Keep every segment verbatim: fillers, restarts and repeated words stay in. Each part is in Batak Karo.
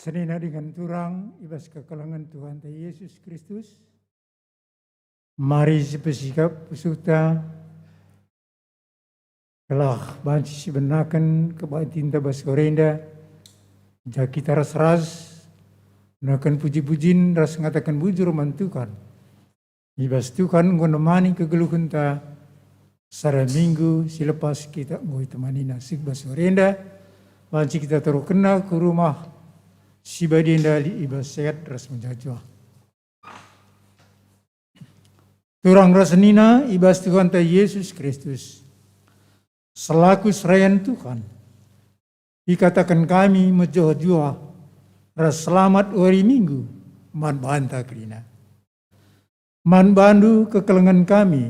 Senina dingen turang i bas kekelengen Tuhanta Yesus Kristus, mari sipesikap pusuhta, gelah banci sibenaken kebaktinta bas sore enda, ja kita ras-ras neken puji-pujin ras ngataken bujur man Tuhan. I bas Tuhan enggo nemani kegeluhenta sada minggu si lepas kita enggo itemaniNa. Seh bas sore enda, banci kita teruhkenna ku rumah si badia enda lit i bas sehat ras mejuah-juah. Turang ras senina i bas Tuhanta Yesus Kristus, selaku serayan Tuhan, ikataken kami mejuah-juah ras selamat wari Minggu man banta kerina. Man bandu kekelengen kami,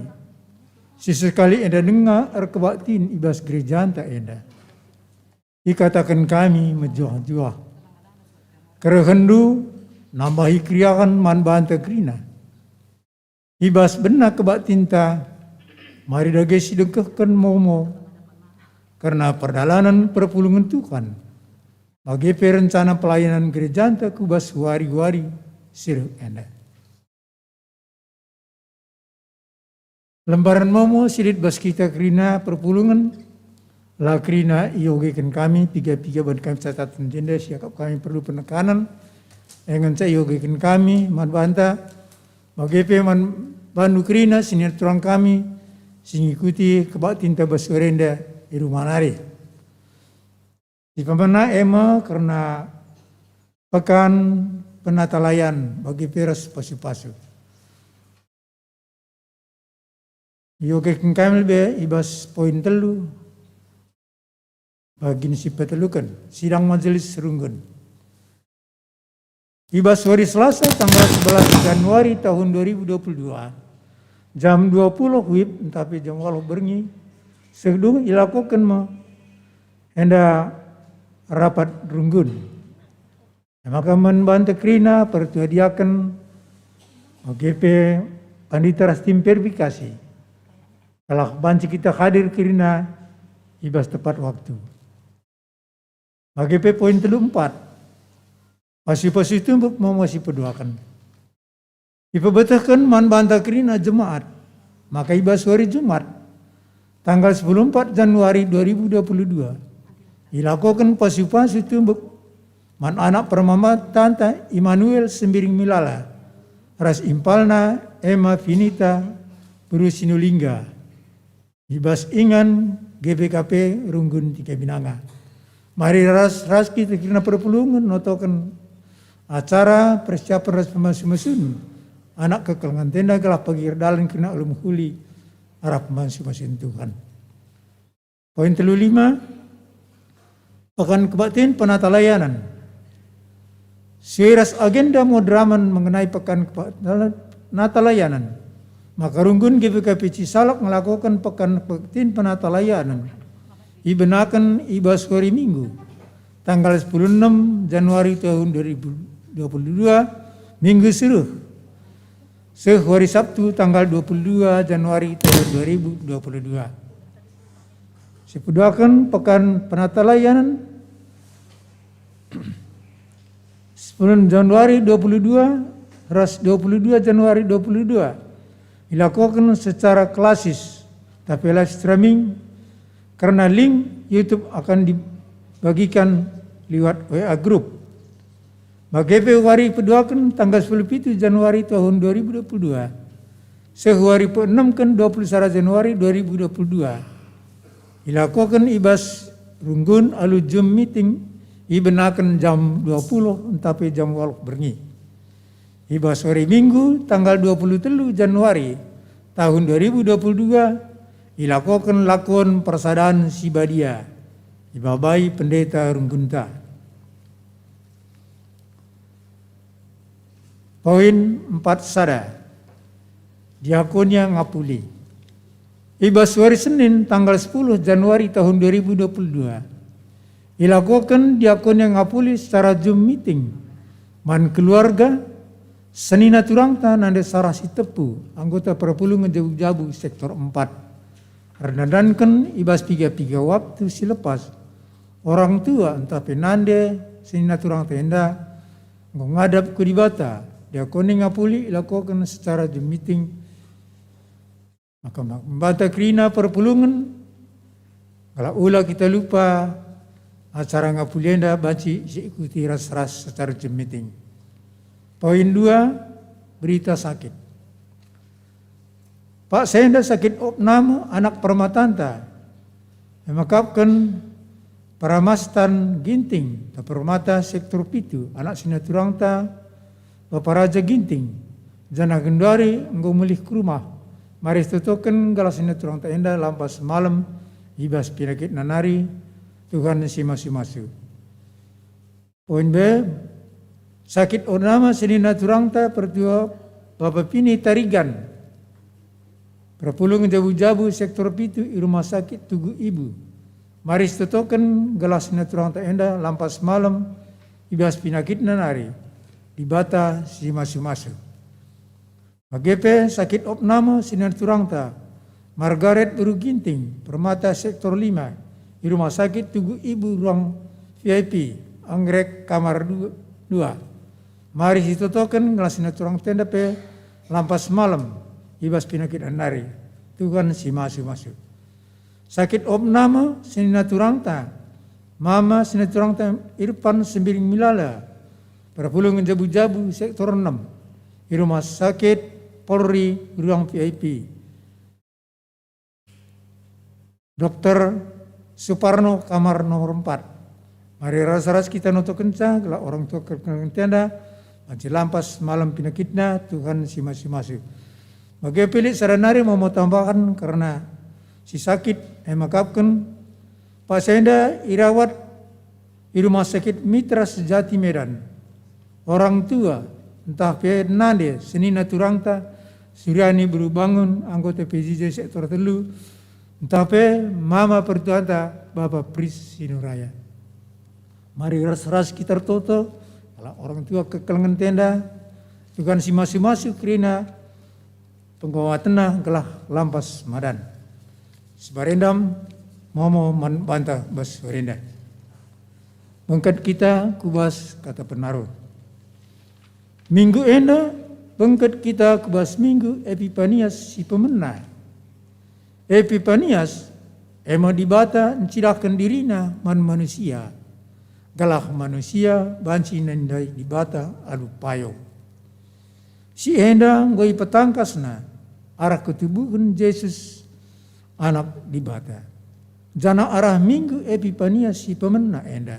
si sekali enda denga erkebaktin i bas gerejanta enda. Ikataken kami mejuah-juah. Kerehenndu nambahi keriahen man banta kerina. I bas bena kebaktinta, mari dage sidengkehken momo kerna perdalanen perpulungen Tuhan, bage pe rencana pelayanan gerejanta ku bas wari-wari si reh enda. Lembaran momo si lit bas kita kerina perpulungen, la kerina iogeken kami piga-piga ban kami catatan jenda siakap kami perlu penekanen, e ngenca iogeken kami man banta, bage pe man bandu kerina senina turang kami si ngikuti kebaktinta bas sore enda i rumah nari. Sipamana e me kerna pekan penatalayan bage pe ras pasu-pasu. Iogeken kami lebe i bas poin telu, bagin si peteluken, sidang majelis runggun. I bas wari Selasa tanggal sebelas Januari tahun dua ribu dua puluh dua, jam dua puluh wib ntah pe jam waluh berngi, seh dung ilakoken me enda rapat runggun. E maka man banta kerina pertua diaken, bage pe pandita ras tim verifikasi, gelah banci kita hadir kerina i bas tepat waktu. Bage pe poin telu empat, pasu-pasu tumbuk momo sipeduaken. Ipebetehken man banta kerina jemaat, maka i bas wari Jumat, tanggal sepuluh empat Januari dua ribu dua puluh dua, ilakoken pasu-pasu tumbuk man anak permamatanta Immanuel Sembiring Milala ras impalna Emma Finita beru Sinulingga. I bas ingan G B K P Runggun Tiga Binanga. Mari ras-ras kita kerina perpulungen notoken acara persiapen ras pemasu-masun anak kekelengen enda gelah pagi erdalan kerina alu mehuli arah pemasu-masun Tuhan. Poin telu lima, Pekan Kebaktin Penatalayanan. Sue ras agenda moderamen mengenai Pekan Kebaktin Penatalayanan, maka runggun G B K P Cisalak ngelakoken Pekan Kebaktin Penatalayanan ibenaken i bas wari Minggu, tanggal sepuluh enam Januari tahun dua ribu dua puluh dua, Minggu si reh, seh wari Sabtu, tanggal dua puluh dua Januari tahun dua ribu dua puluh dua. Sipeduaken Pekan Penatalayanan, sepuluh Januari dua puluh dua ras dua puluh dua Januari dua puluh dua, ilakoken secara klasis, tapi live streaming, kerna link YouTube akan dibagikan liwat W A group. Bage pe wari peduaken tanggal sepuluh pitu Januari tahun dua ribu dua puluh dua, seh wari peenemken dua puluh sada Januari dua ribu dua puluh dua, ilakoken i bas runggun alu Zoom meeting ibenaken jam dua puluh ntah pe jam waluh berngi. I bas wari Minggu tanggal dua puluh telu Januari tahun dua ribu dua puluh dua, ilakoken lakon persadan si badia ibabai pendeta runggunta. Poin empat sada, Diakonia Ngapuli. I bas wari Senin tanggal sepuluh Januari tahun dua ribu dua puluh dua, ilakoken Diakonia Ngapuli secara Zoom meeting man keluarga, senina turangta nande Sarah Sitepu, anggota perpulungen jabu-jabu sektor empat. Erdandanken i bas piga-piga waktu si lepas, orang tua ntah pe nande senina turangta enda enggo ngadap ku Dibata, diakoni ngapuli ilakoken secara Zoom meeting. Maka ma-, man banta kerina perpulungen, gelah ula kita lupa acara ngapuli enda banci siikuti ras-ras secara Zoom meeting. Poin dua, berita sakit. Paksa enda sakit opname anak permatanta, e mekapken Paramastan Ginting, atau Permata sektor pitu, anak senina turangta, Bapa Raja Ginting, janah genduari enggo mulih ku rumah. Mari sitotoken gelah senina turangta enda lampas malem i bas pinakitna nari. Tuhan si masu-masu. Poin B, sakit opname senina turangta pertua Bapa Pini Tarigan, perpulungen jabu-jabu sektor pitu i Rumah Sakit Tugu Ibu. Mari sitotoken gelah senina turangta enda lampas malem i bas pinakitna nari. Dibata si masu-masu. Bage pe sakit opname senina turangta Margaret Beru Ginting, Permata sektor lima, i Rumah Sakit Tugu Ibu, ruang V I P, Anggrek, kamar du-, dua. Mari sitotoken gelah senina turangta enda pe lampas malem i bas pinakitna nari. Tuhan si masu-masu. Sakit opname senina turangta, mama senina turangta Irfan Sembiring Milala, perpulungen jabu-jabu sektor enam, i Rumah Sakit Polri, ruang V I P. Dokter Suparno, kamar nomor empat. Mari ras-ras kita notokenca gelah orang tua kekelengen enda banci lampas malem pinakitna. Tuhan si masu-masu. Bage pe lit sada nari momo tambahan kerna si sakit, e mekapken paksa enda irawat i Rumah Sakit Mitra Sejati Medan. Orang tua, ntah pe nande senina turangta, Suriani Beru Bangun, anggota P J J sektor telu, ntah pe mama pertuanta Bapa Pris Sinuraya. Mari ras-ras kita ertoto, gelah orang tua kekelengen enda, Tuhan si masu-masu kerina, pengkuatenna gelah lampas madan. Sibarendam momo man banta bas barenda. Bengket kita ku bas kata penaruh. Minggu enda bengket kita ku bas Minggu Epipanias si pemena. Epipanias e me Dibata ncidahken diriNa man manusia, gelah manusia banci nandai Dibata alu payo. Si enda enggo ipetangkasNa arah ketubuhen Jesus, Anak Dibata. Janah arah Minggu Epipanias si pemena enda,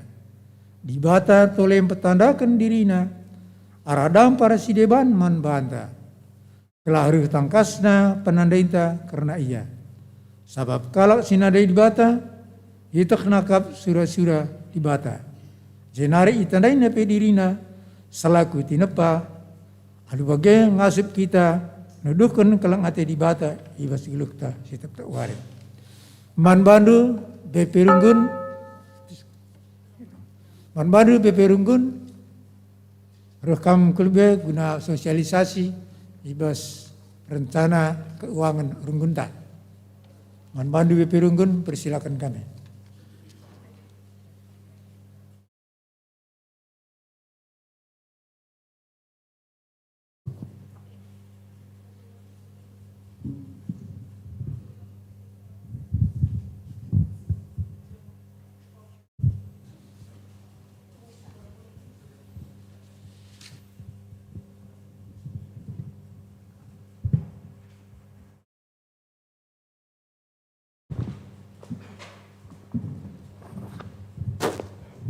Dibata tole mpetandaken diriNa arah dampar si deban man banta, gelah reh tangkasna penandainta kerna Ia. Sabap kalak si nandai Dibata, ietehna kap sura-sura Dibata, jenari itandaina pe diriNa selaku tinepa. Alu bage ngasup kita nuduhken keleng ate Dibata i bas geluhta si tep-tep wari. Man bandu, P P Runggun, man bandu, P P Runggun, reh kam ku lebe guna sosialisasi i bas rencana keuangen runggunta. Man bandu, P P Runggun, persilaken kami.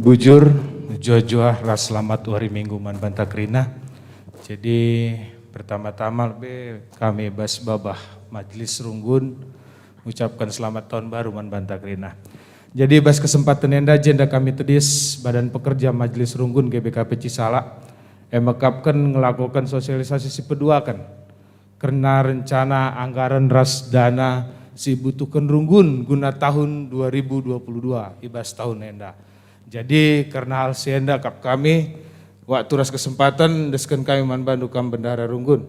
Bujur, mejuah-juah ras selamat wari Minggu man banta kerina. Jadi, pertama-tama lebe kami bas babah Majelis Runggun ngucapken selamat tahun baru man banta kerina. Jadi, bas kesempaten enda jenda kami tedis Badan Pekerja Majelis Runggun G B K P Cisala, e mekapken ngelakoken sosialisasi si peduaken kerna rencana anggaren ras dana si ibutuhken Runggun guna tahun dua ribu dua puluh dua i bas tahun enda. Jadi, kerna hal si enda kap kami, waktu ras kesempaten, endesken kami man bandu kam Bendahara Runggun.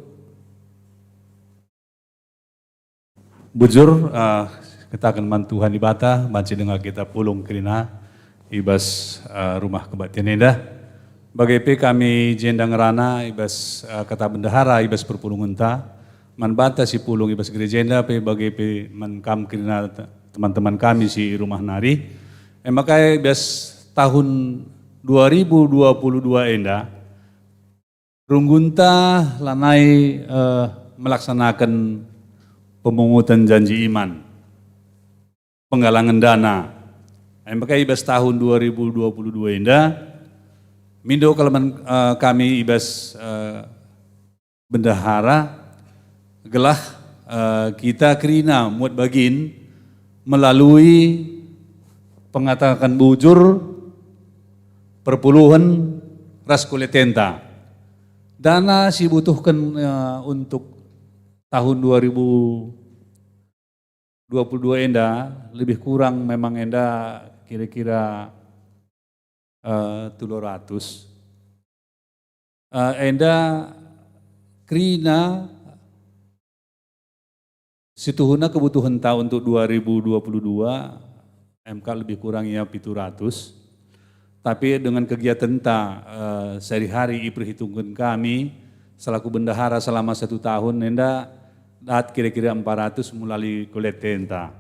Bujur, eh, kataken man Tuhan Dibata, banci denga kita pulung kerina i bas, eh, Rumah Kebaktian enda. Bage pe kami jenda ngerana i bas, eh, kata bendahara i bas perpulungenta, man banta si pulung i bas gereja enda pe bage pe man kam kerina te-, teman-teman kami si i rumah nari. E maka i bas tahun dua ribu dua puluh dua enda, runggunta lanai, eh, melaksanaken pemungutan janji iman, penggalangan dana. E maka i bas tahun dua ribu dua puluh dua enda, mindo kal man, eh, kami i bas, eh, bendahara, gelah, eh, kita kerina muat bagin melalui pengataken bujur, perpuluhen, ras kuletenta. Dana si butuhken, eh, untuk tahun dua ribu dua puluh dua enda lebih kurang memang enda kira-kira, eh, telu ratus. Eh, enda kerina situhuna kebutuhenta untuk dua ribu dua puluh dua, M K lebih kurang ia pitu ratus. Tapi dengan kegiatenta, eh, sehari-hari iperhitungken kami selaku bendahara selama satu tahun, enda dat kira-kira empat ratus mulali kuletenta.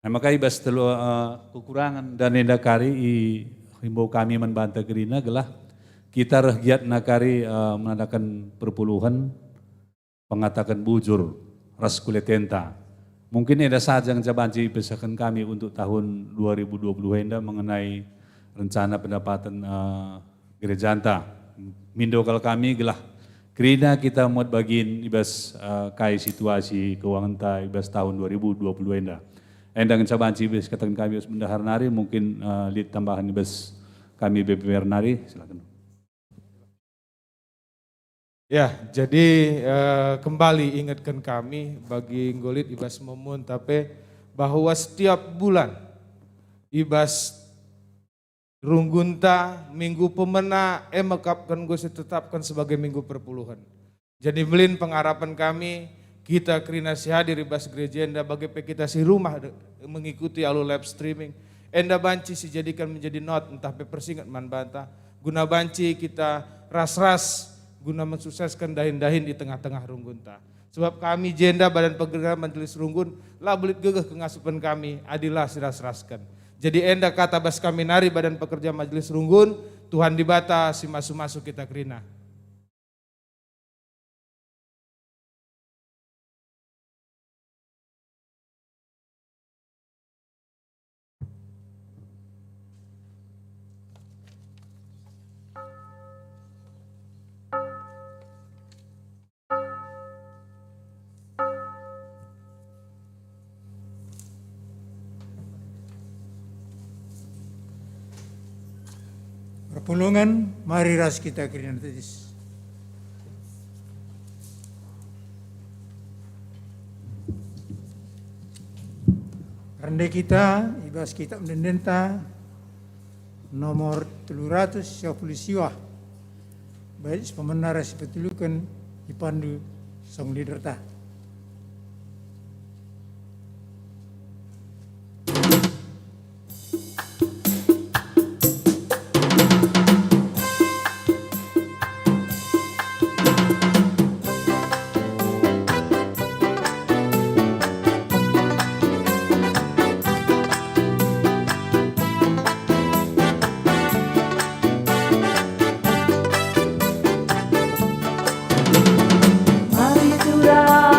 Nah, maka i bas telu, eh, kekurangan dan enda kari ihimbau kami man banta kerina gelah kita reh giatna kari, eh, menandakan perpuluhen, pengataken bujur, ras kuletenta. Mungkin enda saja ngenca banci ipesehken kami untuk tahun dua ribu dua puluh enda mengenai rencana pendapatan, eh, gerejanta. Mindo kal kami gelah kerina kita muat bagin i bas, eh, kai situasi keuangenta i bas tahun dua ribu dua puluh enda. Enda ngenca banci ipesehken kami bas bendahara nari, mungkin, eh, lit tambahan i bas kami B P R nari, silakan. Ya, jadi, eh, kembali ingetken kami bagi enggo lit i bas momen, tapi bahwa setiap bulan i bas runggunta, minggu pemena, e mekapken enggo sitetapken sebagai minggu perpuluhen. Jadi mbelin pengarapen kami, kita kerina si hadir i bas gereja enda, bage pe kita si rumah de-, mengikuti alu live streaming, enda banci sijadiken menjadi not ntah pe persinget man banta, guna banci kita ras-ras guna mensuksesken dahin-dahin i tengah-tengah runggunta. Sebab kami jenda Badan Pekerja Majelis Runggun, la belit gegeh kengasupen kami, adi la siras-rasken. Jadi enda kata bas kami nari Badan Pekerja Majelis Runggun, Tuhan Dibata si masu-masu kita kerina. Perpulungen, mari ras kita kerina tedis. Rende kita i bas kitab ende-endenta nomor telu ratus siah puluh siwah. Bait si pemena ras si peteluken ipandu song leaderta. Mari turang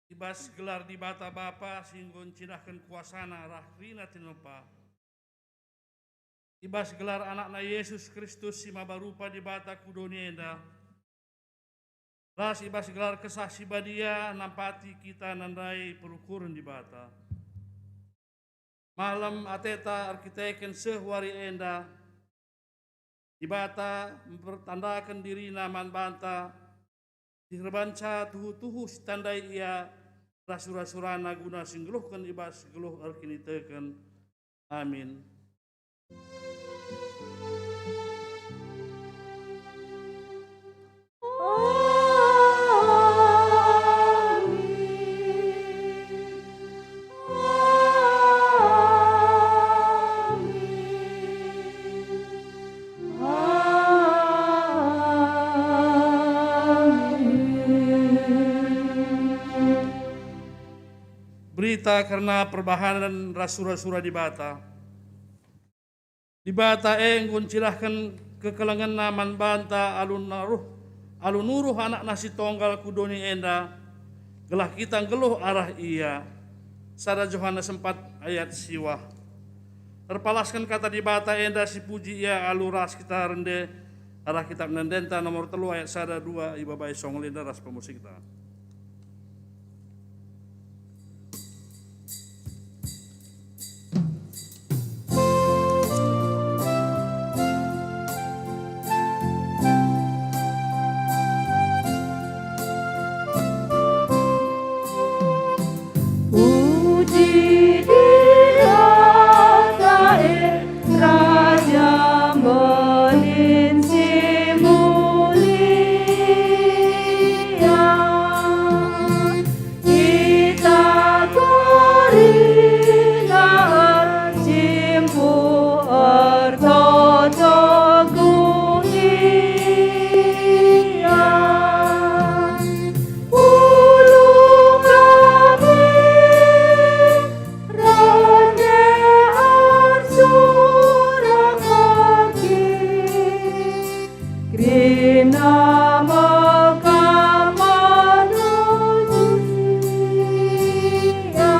I bas gelar Dibata Bapa si enggo ncidahken kuasaNa arah kerina tinepa, i bas gelar AnakNa Jesus Kristus si maba rupa Dibata ku doni enda, ras i bas gelar Kesah Si Badia nampati kita nandai perukuren Dibata. Malem ateta erkiteken seh wari enda, Dibata mpertandaken diriNa man banta, si erbahanca tuhu-tuhu sitandai Ia ras sura-suraNa guna si nggeluhken i bas geluh erkiniteken. Amin. Berita kerna perbahanen ras sura-sura Dibata. Dibata e enggo ncidahken kekelengenNa man banta alu nuruh, alu nuruh AnakNa si Tonggal ku doni enda, gelah kita nggeluh arah Ia. Sada Johanes empat ayat siwah. Erpalasken kata Dibata enda sipuji Ia alu ras kita rende arah Kitap Ende-endenta nomor telu ayat sada dua ibabai song lenda ras pemusikta. Puji Dibata e, Raja mbelin si mulia. Kita kerina erjimpuh ertoto ku Ia. Ulu kami rende ersurak megi, kerina mekam menuju Ia.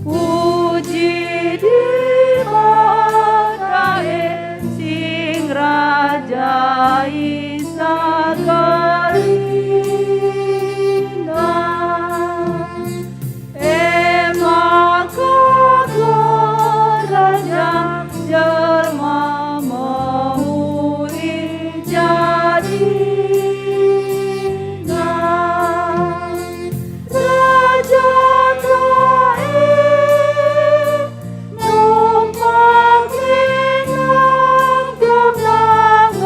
Puji Dibata e, si ngerajai sakerina. E maka kerajaan jelma mehuli jadina. Rajata e numpak ringan kemenangen,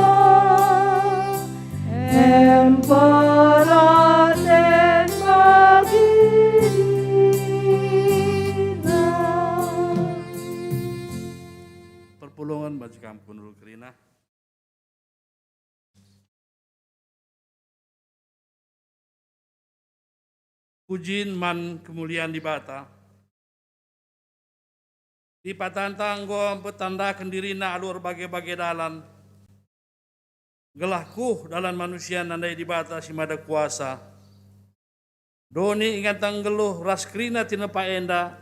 em peraten bagina. Perpulungen bagi kam kundul kerina. Pujin man kemulian Dibata. Dibata ntah enggo mpetandaken diriNa alu erbage-bage dalan, gelah kuh dalan manusia nandai Dibata si mada kuasa. Doni inganta nggeluh ras kerina tinepa enda,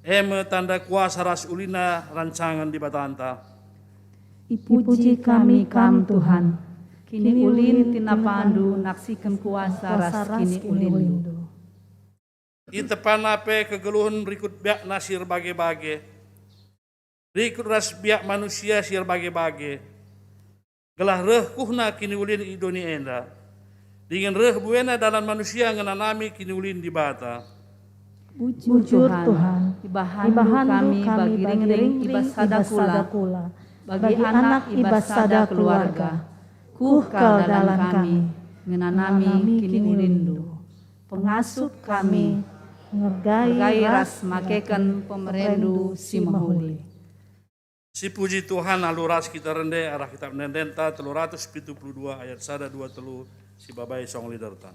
e me tanda kuasa ras ulina rancangen Dibatanta. Ipuji kami Kam, Tuhan, kiniulin tinapaNdu naksiken kuasa ras kiniulinNdu. Itepana pe kegeluhen rikut biakna si erbage-bage, rikut ras biak manusia si erbage-bage, gelah reh kuhna kiniulin i doni enda, dingen reh buena dalan manusia ngenanami kiniulin Dibata. Bujur, Tuhan, ibahanNdu kami bagi ringring i bas sada kula, bagi anak i bas sada keluarga. Kuh kal dalan kami ngenanami kiniulinNdu. Pengasup kami ngergai ras makeken pemereNdu si mehuli. Sipuji Tuhan alu ras kita rende arah kitab ende-endenta telu ratus pitu puluh dua ayat sada, dua, telu, sibabai song liderta.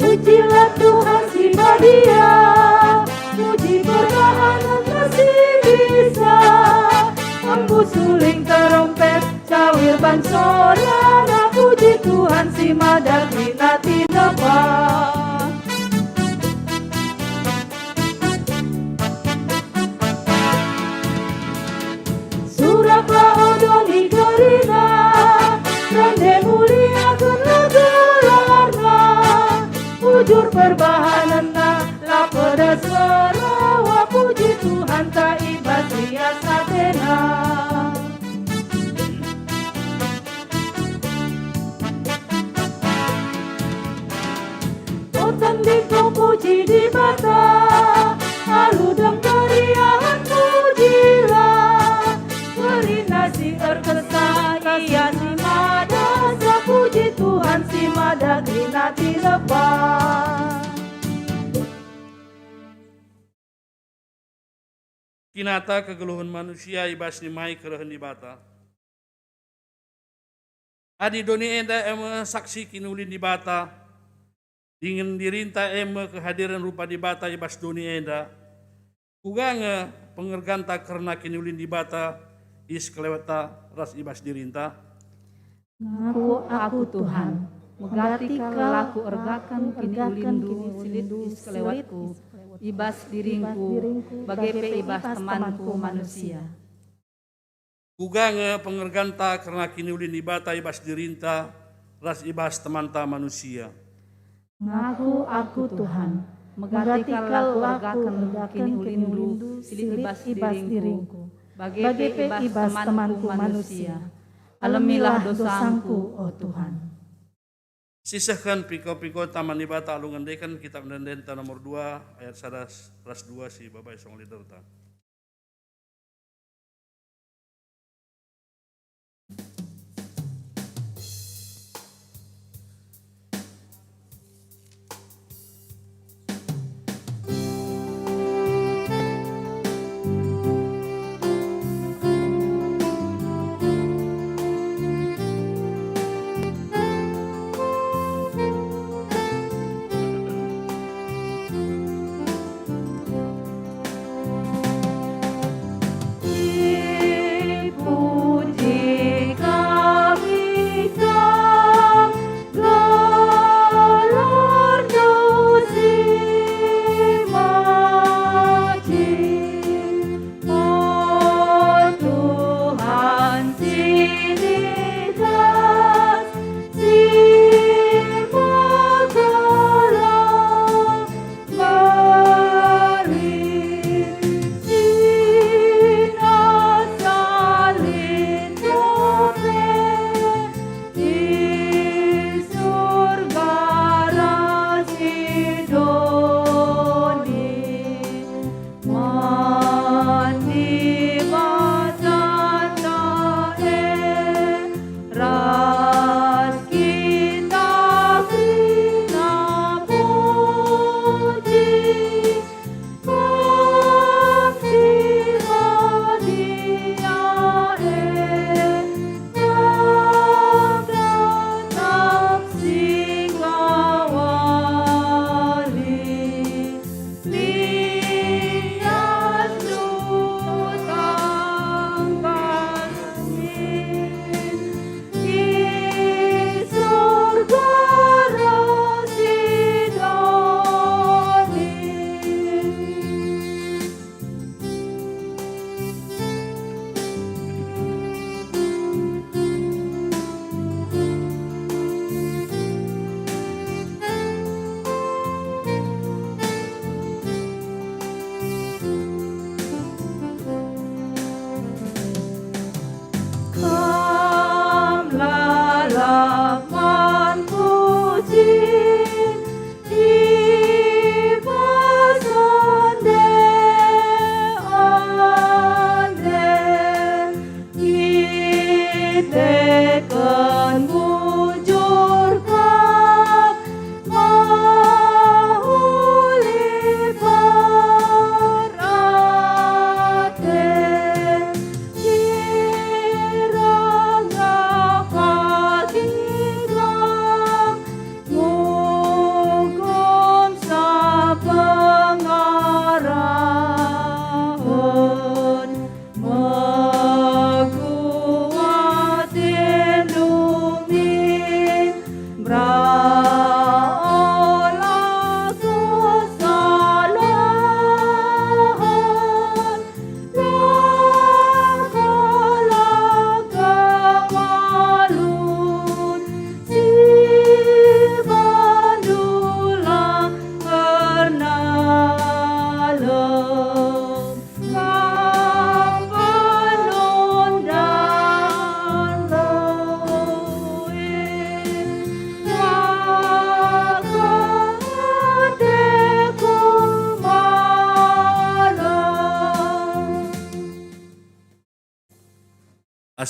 Pujilah Tuhan si badia, puji perbahanen si bisa. Embus suling terompet, cawir ban sorana, puji Tuhan si mada kerina tinepa. Suraplah o doni kerina, rende muliakenlah gelarna. Bujur perbahanenna, la pedas serawa, puji Tuhanta i bas rias atena. O tendingku, puji Dibata, alu dem keriahen pujilah. Kerina si erkesah, Ia si mada, puji Tuhan si mada kerina tinepa. Kinata kegeluhen manusia i bas nimai kerehen Dibata. Adi doni enda e me saksi kiniulin Dibata, dingen dirinta e me kehadiren rupa Dibata i bas doni enda, kuga nge pengerganta kerna kiniulin Dibata i sekelewetta ras i bas dirinta? Ngaku aku, Tuhan, megati kal la kuergaken kiniulinndu si lit i sekelewetku, i bas diringku, bage pe i bas temanku manusia. Kuga nge pengerganta kerna kiniulin Dibata i bas dirinta ras i bas temanta manusia? Ngaku aku, Tuhan, megati kal la kuergaken kiniulinndu si lit i bas diringku, bage pe i bas temanku manusia. Alemilah dosangku, o Tuhan. Sisehken piko-piko Taman Dibata alu ngendeken kitab ende-endenta nomor dua ayat sada ras dua sibabai song liderta.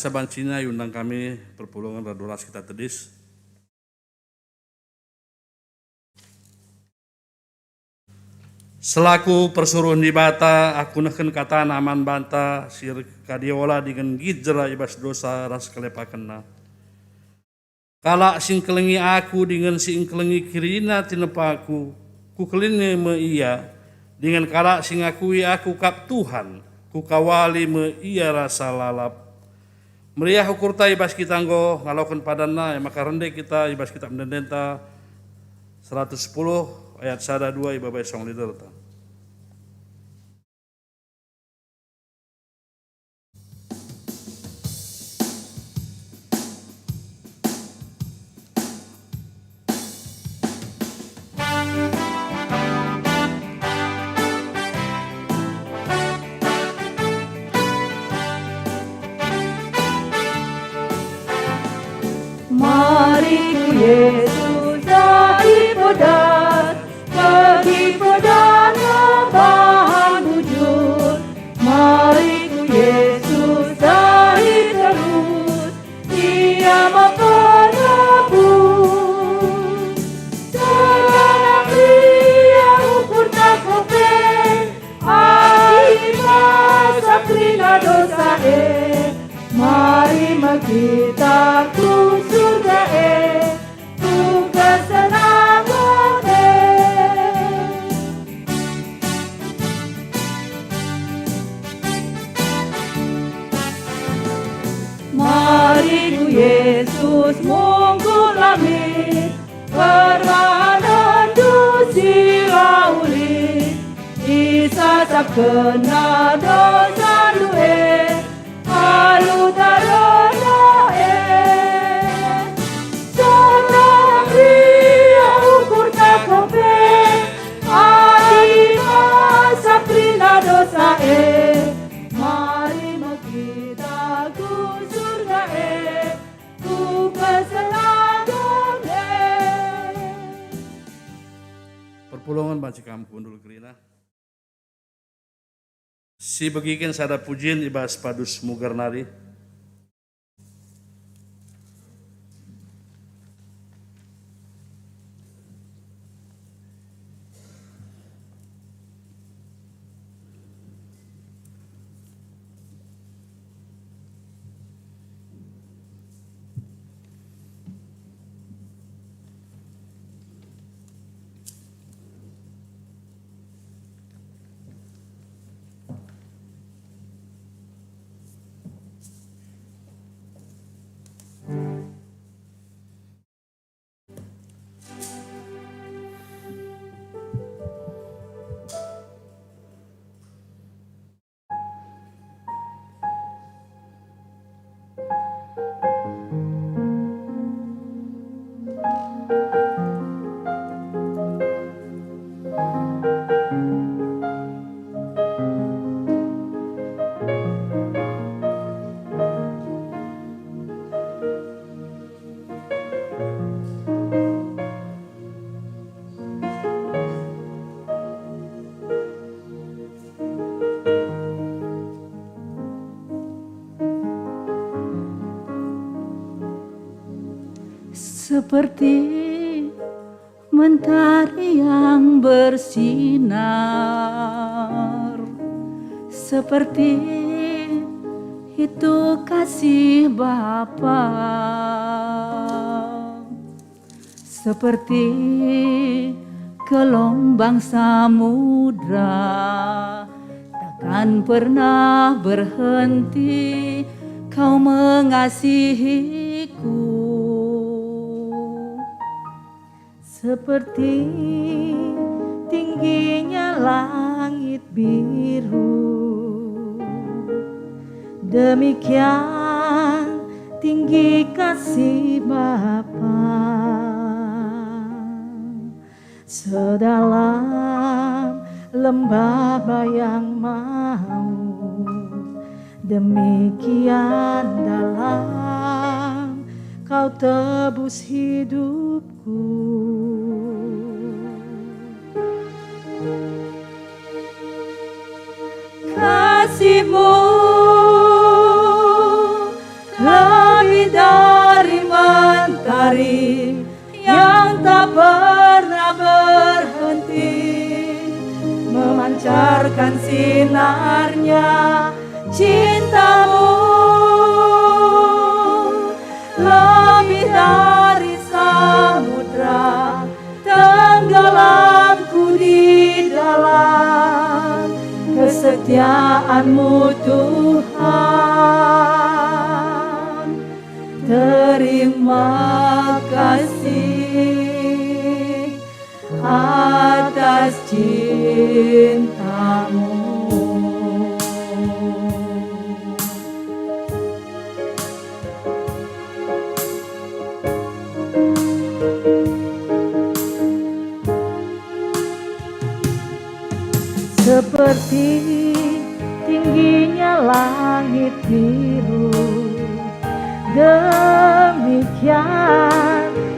Sabancina iundang kami perpulungen radu ras kita tedis. Selaku persuruh Dibata, aku nehken katana man banta si erkadiola dingen nggit jera i bas dosa ras kelepakenna. Kalak si ngkelengi aku dingen si ngkelengi kerina tinepaku, kukelengi me ia, dingen kalak si ngakui aku kap Tuhan, kukawali me ia rasa lalap. Meriah ukurta i bas kita enggo ngaloken padanna, e maka rende kita i bas Kitap Ende-endenta seratus sepuluh ayat sada dua ibaba song literta. Mari ku Yesus jadi pedas, bagi pedas bahan bujur. Mari ku Yesus jadi terus, Ia me penebus. Senang Ia ukurta kepe, adi pasap kerina dosa e. Mari me kita ku surga e, ku kesenangen e. Mari ku Yesus mungkut lamit, perbahanenndu si la lit, isasapkenNa dosandu e, alu ta reda e. Senang Ia ukurta kepe, adi pasap kerina dosa e. Mari me kita ku surga e, ku kesenangen e. Perpulungen banci kam kundul kerina. Sibegiken sada pujin i bas padus mugar nari. Seperti mentari yang bersinar, seperti itu kasih Bapa. Seperti gelombang samudra, takkan pernah berhenti Kau mengasihiku. Seperti tingginya langit biru, demikian tinggi kasih Bapa. Sedalam lembah bayang maut, demikian dalam Kau tebus hidupku. Kasih-Mu yang tak pernah berhenti memancarkan sinarnya cintamu lebih dari samudra tenggelamku di dalam kesetiaanmu Tuhan. Terima kasih atas cintamu. Seperti tingginya langit biru, demikian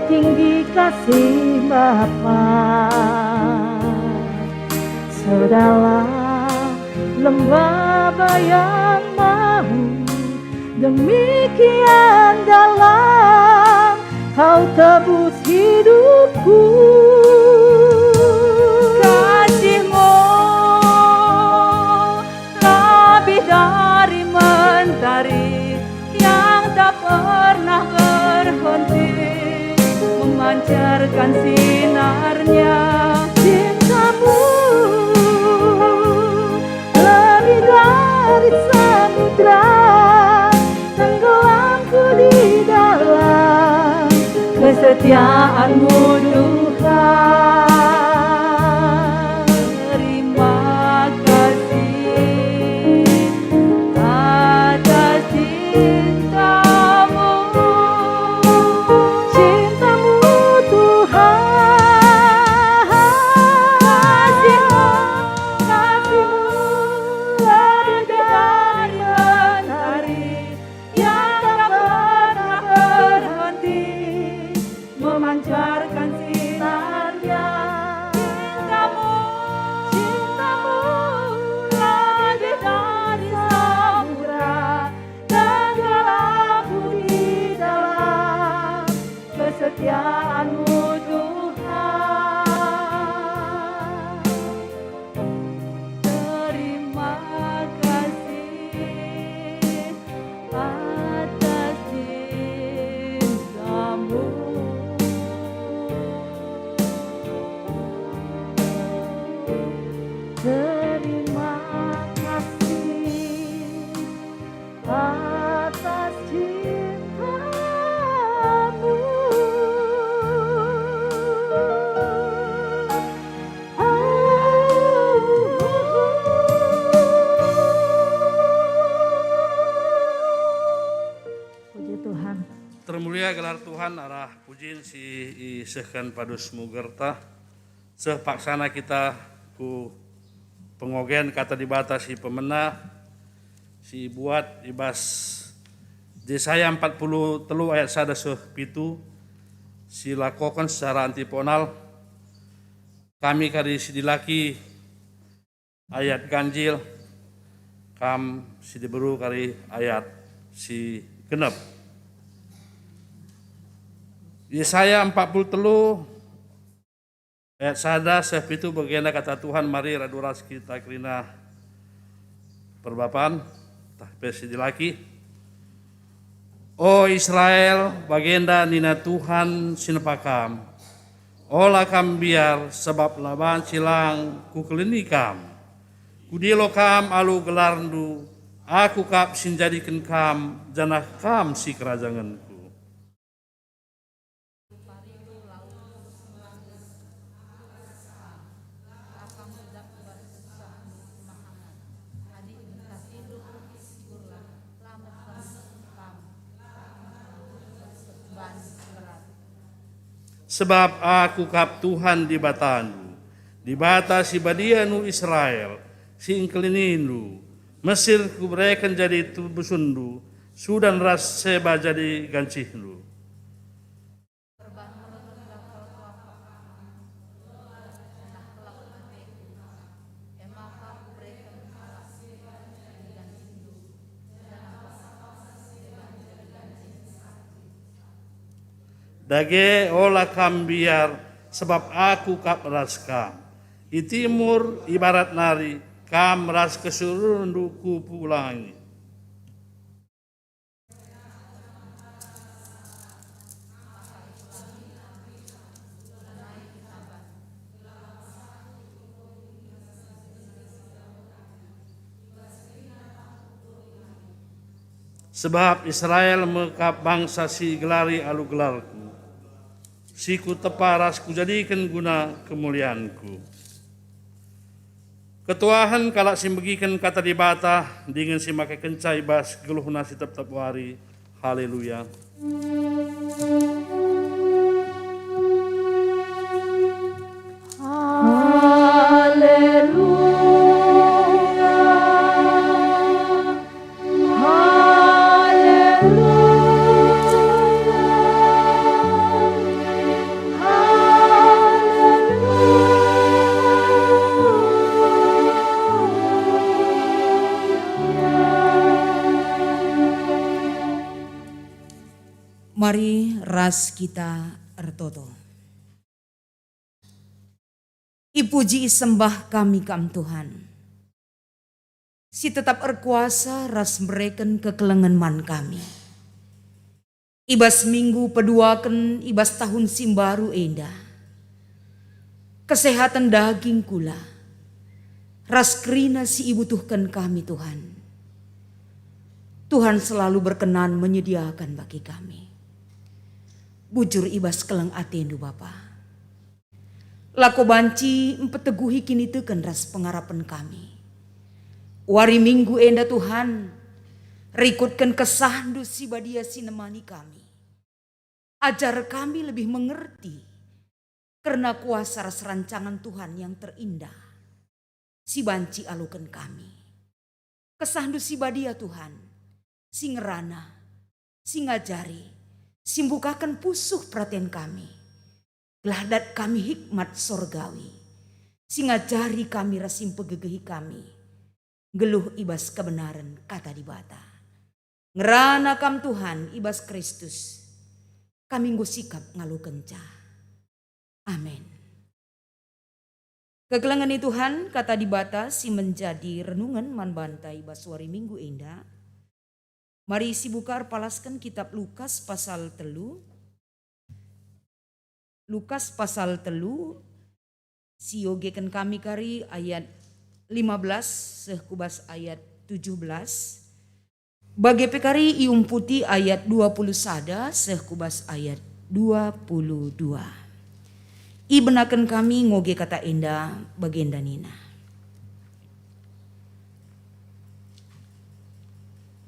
tinggi kasih Bapa. Sedalam lembah bayang maut, demikian dalam Kau tebus hidupku. Kasih-Mu lebih dari mentari yang tak pernah berhenti memancarkan sinarnya. Cinta-Mu lebih dari samudra, tenggelamku di dalam kesetiaan-Mu, Tuhan. Terima kasih atas cinta-Mu, cinta-Mu, Tuhan. Kasih-Mu, kasih-Mu lebih dari mentari yang tak pernah berhenti memancarkan sinarnya. Cinta-Mu, cinta-Mu lebih dari samudra, tenggelamku di dalam kesetiaan-Mu, Tuhan. Terima kasih atas cinta-Mu. Terima kasih atas cinta-Mu. Puji Tuhan. Termulia gelar Tuhan arah pujin si isehken Padus Mugerta. Seh paksana kita ku pengogen Kata Dibata si pemena, si ibuat i bas Jesaya empat puluh telu ayat sada seh pitu, si lakoken secara antiponal. Kami kari si dilaki ayat ganjil, kam si diberu kari ayat si genep. Jesaya empat puluh telu ayat sada seh pitu, bagenda kata Tuhan, mari radu ras kita kerina perbapan, tah pe si dilaki. O Israel, bagenda nina Tuhan si nepa kam, ola kam mbiar, sabap la banci lang kukelini kam. Kudilo kam alu gelarndu, Aku kap si njadiken kam, janah kam si kerajangenKu. Sebab Aku kap Tuhan Dibatandu, Dibata si badiandu Israel, si engkelinindu. Mesir Kubereken jadi tebusenndu, Sudan ras Seba jadi gancihndu. Dage ola kam mbiar, sabap Aku kap ras kam. I timur, i barat nari, kam ras kesuruhenndu Kupulangi. Sebab Israel me kap bangsa si igelari alu gelarKu, si Kutepa ras Kujadiken guna kemulianKu. Ketuahen kalak si megiken Kata Dibata dingen si makekenca i bas geluhna si tep-tep wari. Haleluya. Haleluya. Haleluya. Haleluya. Mari ras kita ertoto. Ipuji isembah kami Kam, Tuhan, si tetap erkuasa ras mereken kekelengen man kami. I bas minggu peduaken i bas tahun si mbaru enda, kesehaten daging kula ras kerina si ibutuhken kami, Tuhan. Tuhan selalu berkenan menyediakan bagi kami. Bujur i bas keleng ateNdu, Bapa. Lako banci mpeteguhi kiniteken ras pengarapen kami. Wari Minggu enda, Tuhan, rikutken KesahNdu si Badia si nemani kami. Ajar kami lebih mengerti kerna kuasa ras rancangan Tuhan yang terindah si banci aloken kami. KesahNdu si Badia, Tuhan, si ngerana, si ngajari, si mbukaken pusuh peraten kami, gelah dat kami hikmat sorgawi, si ngajari kami ras si mpegegehi kami nggeluh i bas kebenaren Kata Dibata. Ngerana Kam, Tuhan, i bas Kristus, kami enggo sikap ngalokenca. Amin. Kekelengen ni Tuhan, Kata Dibata si menjadi renungen man banta i bas wari Minggu enda. Mari sibuka erpalasken Kitap Lukas pasal telu. Lukas pasal telu, siogeken kami kari ayat lima belas seh ku bas ayat tujuh belas. Bage pe kari iumputi ayat dua puluh sada seh ku bas ayat dua puluh dua. Ibenaken kami ngoge kata enda, bagenda nina,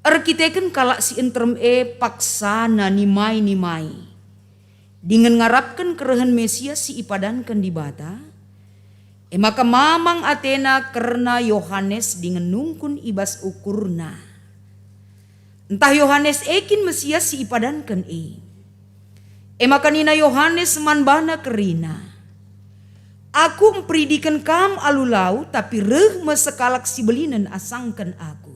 "Erkiteken kalak si nterem e paksana nimai-nimai, dingen ngarapken kerehen Mesias si ipadanken Dibata, e maka mamang atena kerna Yohanes dingen nungkun i bas ukurna. Ntah Yohanes e kin Mesias si ipadanken e?" E maka nina Yohanes man bana kerina, "Aku mperidiken kam alu lau, tapi reh me sekalak si belinen asangken aku.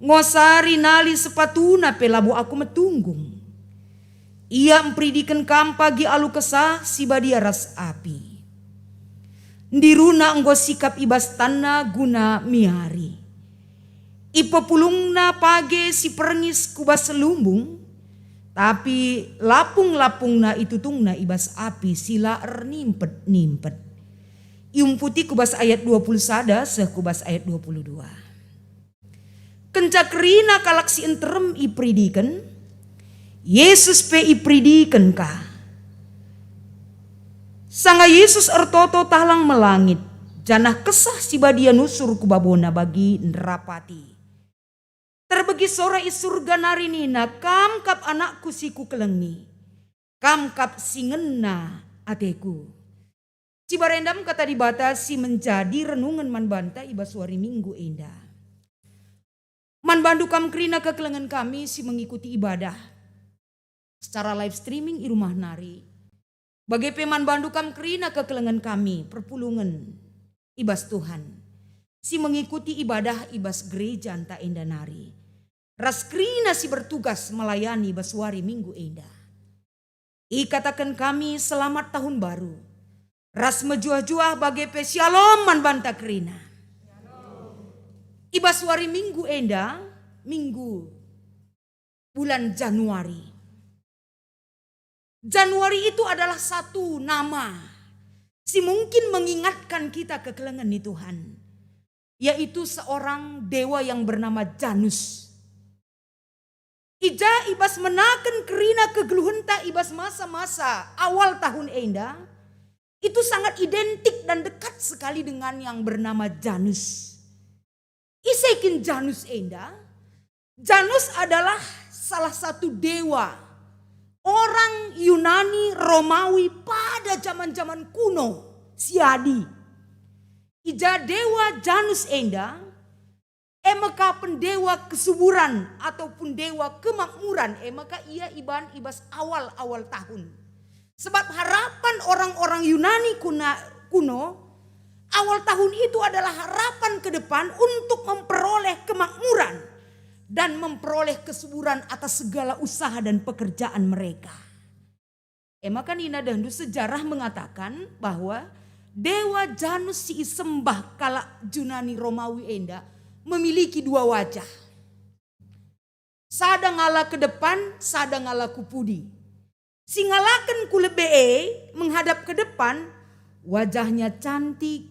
Ngosari nali sepatuna pe labo aku metunggung. Ia mperidiken kam pagi alu Kesah Si Badia ras api. Ndiruna enggo sikap i bas tanna guna miari. Ipepulungna page si perngis ku bas lumbung, tapi lapung-lapungna itutungna i bas api si la ernimpet-nimpet." Iumputi ku bas ayat dua puluh sada seh ku bas ayat dua puluh dua. Kenca kerina kalak si nterem iperidiken, Jesus pe iperidiken ka. Sanga Jesus ertoto talang me langit, janah Kesah Si Badia nusur ku baboNa bagi nderapati. Terbegi sora i Surga nari nina, "Kam kap AnakKu si Kukelengi, Kam kap si ngena ateKu." Cibarendam Kata Dibata si menjadi renungen man banta i bas wari Minggu enda. Man bandu kam kerina kekelengen kami si mengikuti ibadah secara live streaming i rumah nari, bage pe man bandu kam kerina kekelengen kami perpulungen i bas Tuhan, si mengikuti ibadah i bas gereja ntah enda nari, ras kerina si bertugas melayani bas wari Minggu enda. Ikataken kami selamat tahun baru, ras mejuah-juah bage pe syalom man banta kerina. I bas wari Minggu enda, Minggu bulan Januari. Januari itu adalah satu nama si mungkin mengingatkan kita kekelengen ni Tuhan, yaitu seorang dewa yang bernama Janus. I ja i bas menaken kerina kegeluhenta i bas masa-masa awal tahun enda, itu sangat identik dan dekat sekali dengan yang bernama Janus. Ise kin Janus enda? Janus adalah salah satu dewa orang Yunani Romawi pada zaman-zaman kuno si adi. I ja dewa Janus enda, e maka pendewa kesuburan ataupun dewa kemakmuran, e maka ia iban i bas awal-awal tahun. Sebab harapan orang-orang Yunani kuna-, kuno, awal tahun itu adalah harapan ke depan untuk memperoleh kemakmuran dan memperoleh kesuburan atas segala usaha dan pekerjaan mereka. E maka nina dehndu, sejarah mengatakan bahwa dewa Janus si isembah kalak Junani Romawi enda memiliki dua wajah. Sada ngala ke depan, sada ngala ku pudi. Si ngalaken ku lebe e menghadap ke depan, wajahnya cantik,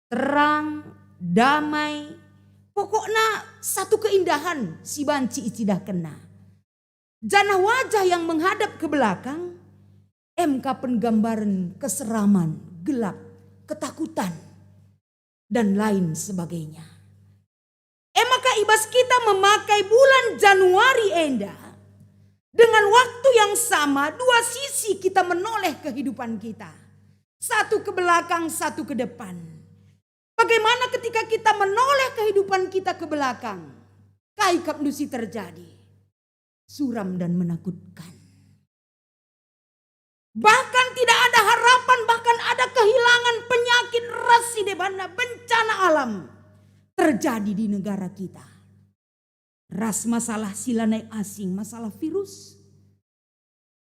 terang, damai, pokokna satu keindahan si banci icidahkenna. Janah wajah yang menghadap ke belakang, e maka penggambaren keseraman, gelap, ketakutan, dan lain sebagainya. E maka i bas kita memakai bulan Januari enda, dengan waktu yang sama, dua sisi kita menoleh kehidupan kita. Satu ke belakang, satu ke depan. Bagaimana ketika kita menoleh kehidupan kita ke belakang? Kai kap ndu si terjadi? Suram dan menakutkan. Bahkan tidak ada harapan, bahkan ada kehilangan, penyakit ras si debanna, bencana alam terjadi di negara kita. Ras masalah si lanai asing, masalah virus.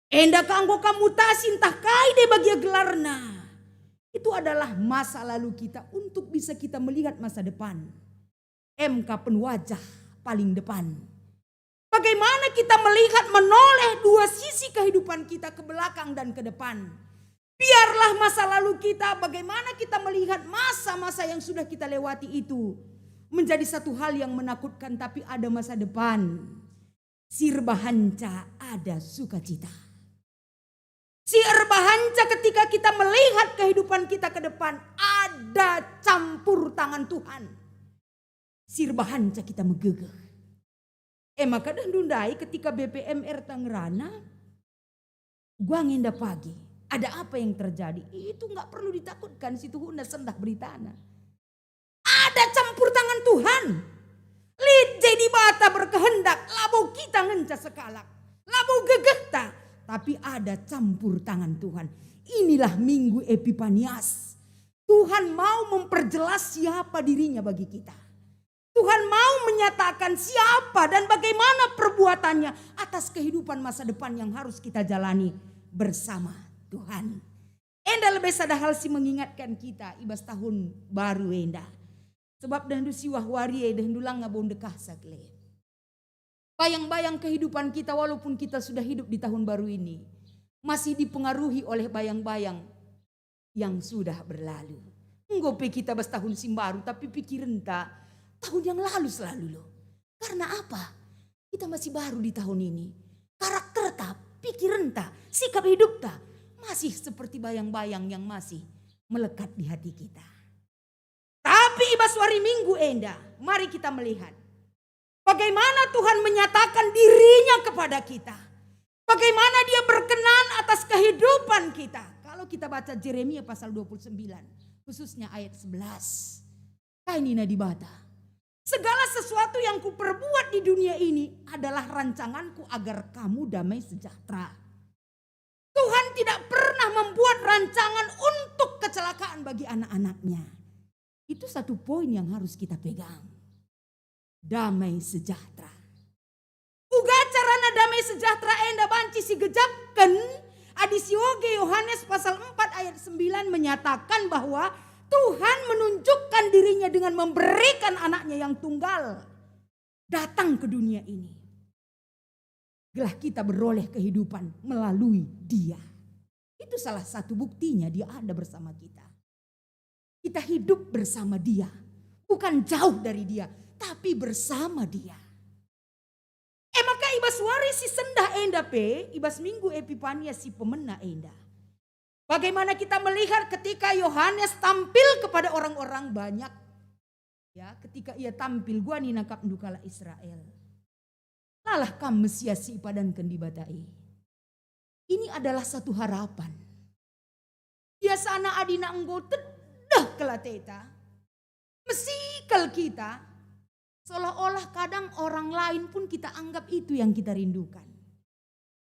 Enda ka enggo ka mutasi ntah kai deba gia gelarna. Itu adalah masa lalu kita untuk bisa kita melihat masa depan. E maka pen wajah paling depan. Bagaimana kita melihat menoleh dua sisi kehidupan kita ke belakang dan ke depan. Biarlah masa lalu kita, bagaimana kita melihat masa-masa yang sudah kita lewati itu, menjadi satu hal yang menakutkan, tapi ada masa depan. Si erbahanca ada sukacita. Si erbahanca ketika kita melihat kehidupan kita ke depan, ada campur tangan Tuhan. Si erbahanca kita megegeh. E maka dehndu ndai ketika B P M Erta ngerana, guang enda pagi, ada apa yang terjadi? Itu nggak perlu ditakutkan, situhuna sendah beritana. Ada campur tangan Tuhan. Lit je Dibata berkehendak, labo kita ngenca sekalak, labo gegehta, tapi ada campur tangan Tuhan. Inilah Minggu Epipanias. Tuhan mau memperjelas siapa dirinya bagi kita. Tuhan mau menyatakan siapa dan bagaimana perbuatannya atas kehidupan masa depan yang harus kita jalani bersama Tuhan. Enda lebe sada hal si mengingatkan kita i bas tahun baru enda. Sebab dehndu siwah wari e, dehndu langa bo ndekahsa kele. Bayang-bayang kehidupan kita, walaupun kita sudah hidup di tahun baru ini, masih dipengaruhi oleh bayang-bayang yang sudah berlalu. Enggo pe kita bas tahun si mbaru, tapi pikirenta tahun yang lalu selalu lo. Karena apa? Kita masih baru di tahun ini. Karakterta, pikirenta, sikap hidupta masih seperti bayang-bayang yang masih melekat di hati kita. Tapi i bas wari Minggu enda, mari kita melihat bagaimana Tuhan menyatakan dirinya kepada kita. Bagaimana Dia berkenan atas kehidupan kita. Kalau kita baca Jeremia pasal dua puluh sembilan, khususnya ayat sebelas. Kai nina Dibata? "Segala sesuatu yang Kuperbuat di dunia ini adalah rancangan-Ku agar kamu damai sejahtera." Tuhan tidak pernah membuat rancangan untuk kecelakaan bagi anak-anak-Nya. Itu satu poin yang harus kita pegang. Damai sejahtera. Uga carana damai sejahtera enda banci sigejapken Sioge Yohanes pasal empat ayat sembilan menyatakan bahwa Tuhan menunjukkan dirinya dengan memberikan anaknya yang tunggal datang ke dunia ini. Gelah kita beroleh kehidupan melalui Dia. Itu salah satu buktinya Dia ada bersama kita. Kita hidup bersama Dia, bukan jauh dari Dia, tapi bersama Dia. E maka i bas wari si sendah enda pe, i bas Minggu Epipania si pemena enda, bagaimana kita melihat ketika Yohanes tampil kepada orang-orang banyak, ya, ketika ia tampil, gua nina kap ndu kalak Israel, "Lalah kam Mesias si ipadanken Dibata e." Ini adalah satu harapan. Biasana adina enggo tedeh kal ateta, mesikel kita, seolah-olah kadang orang lain pun kita anggap itu yang kita rindukan.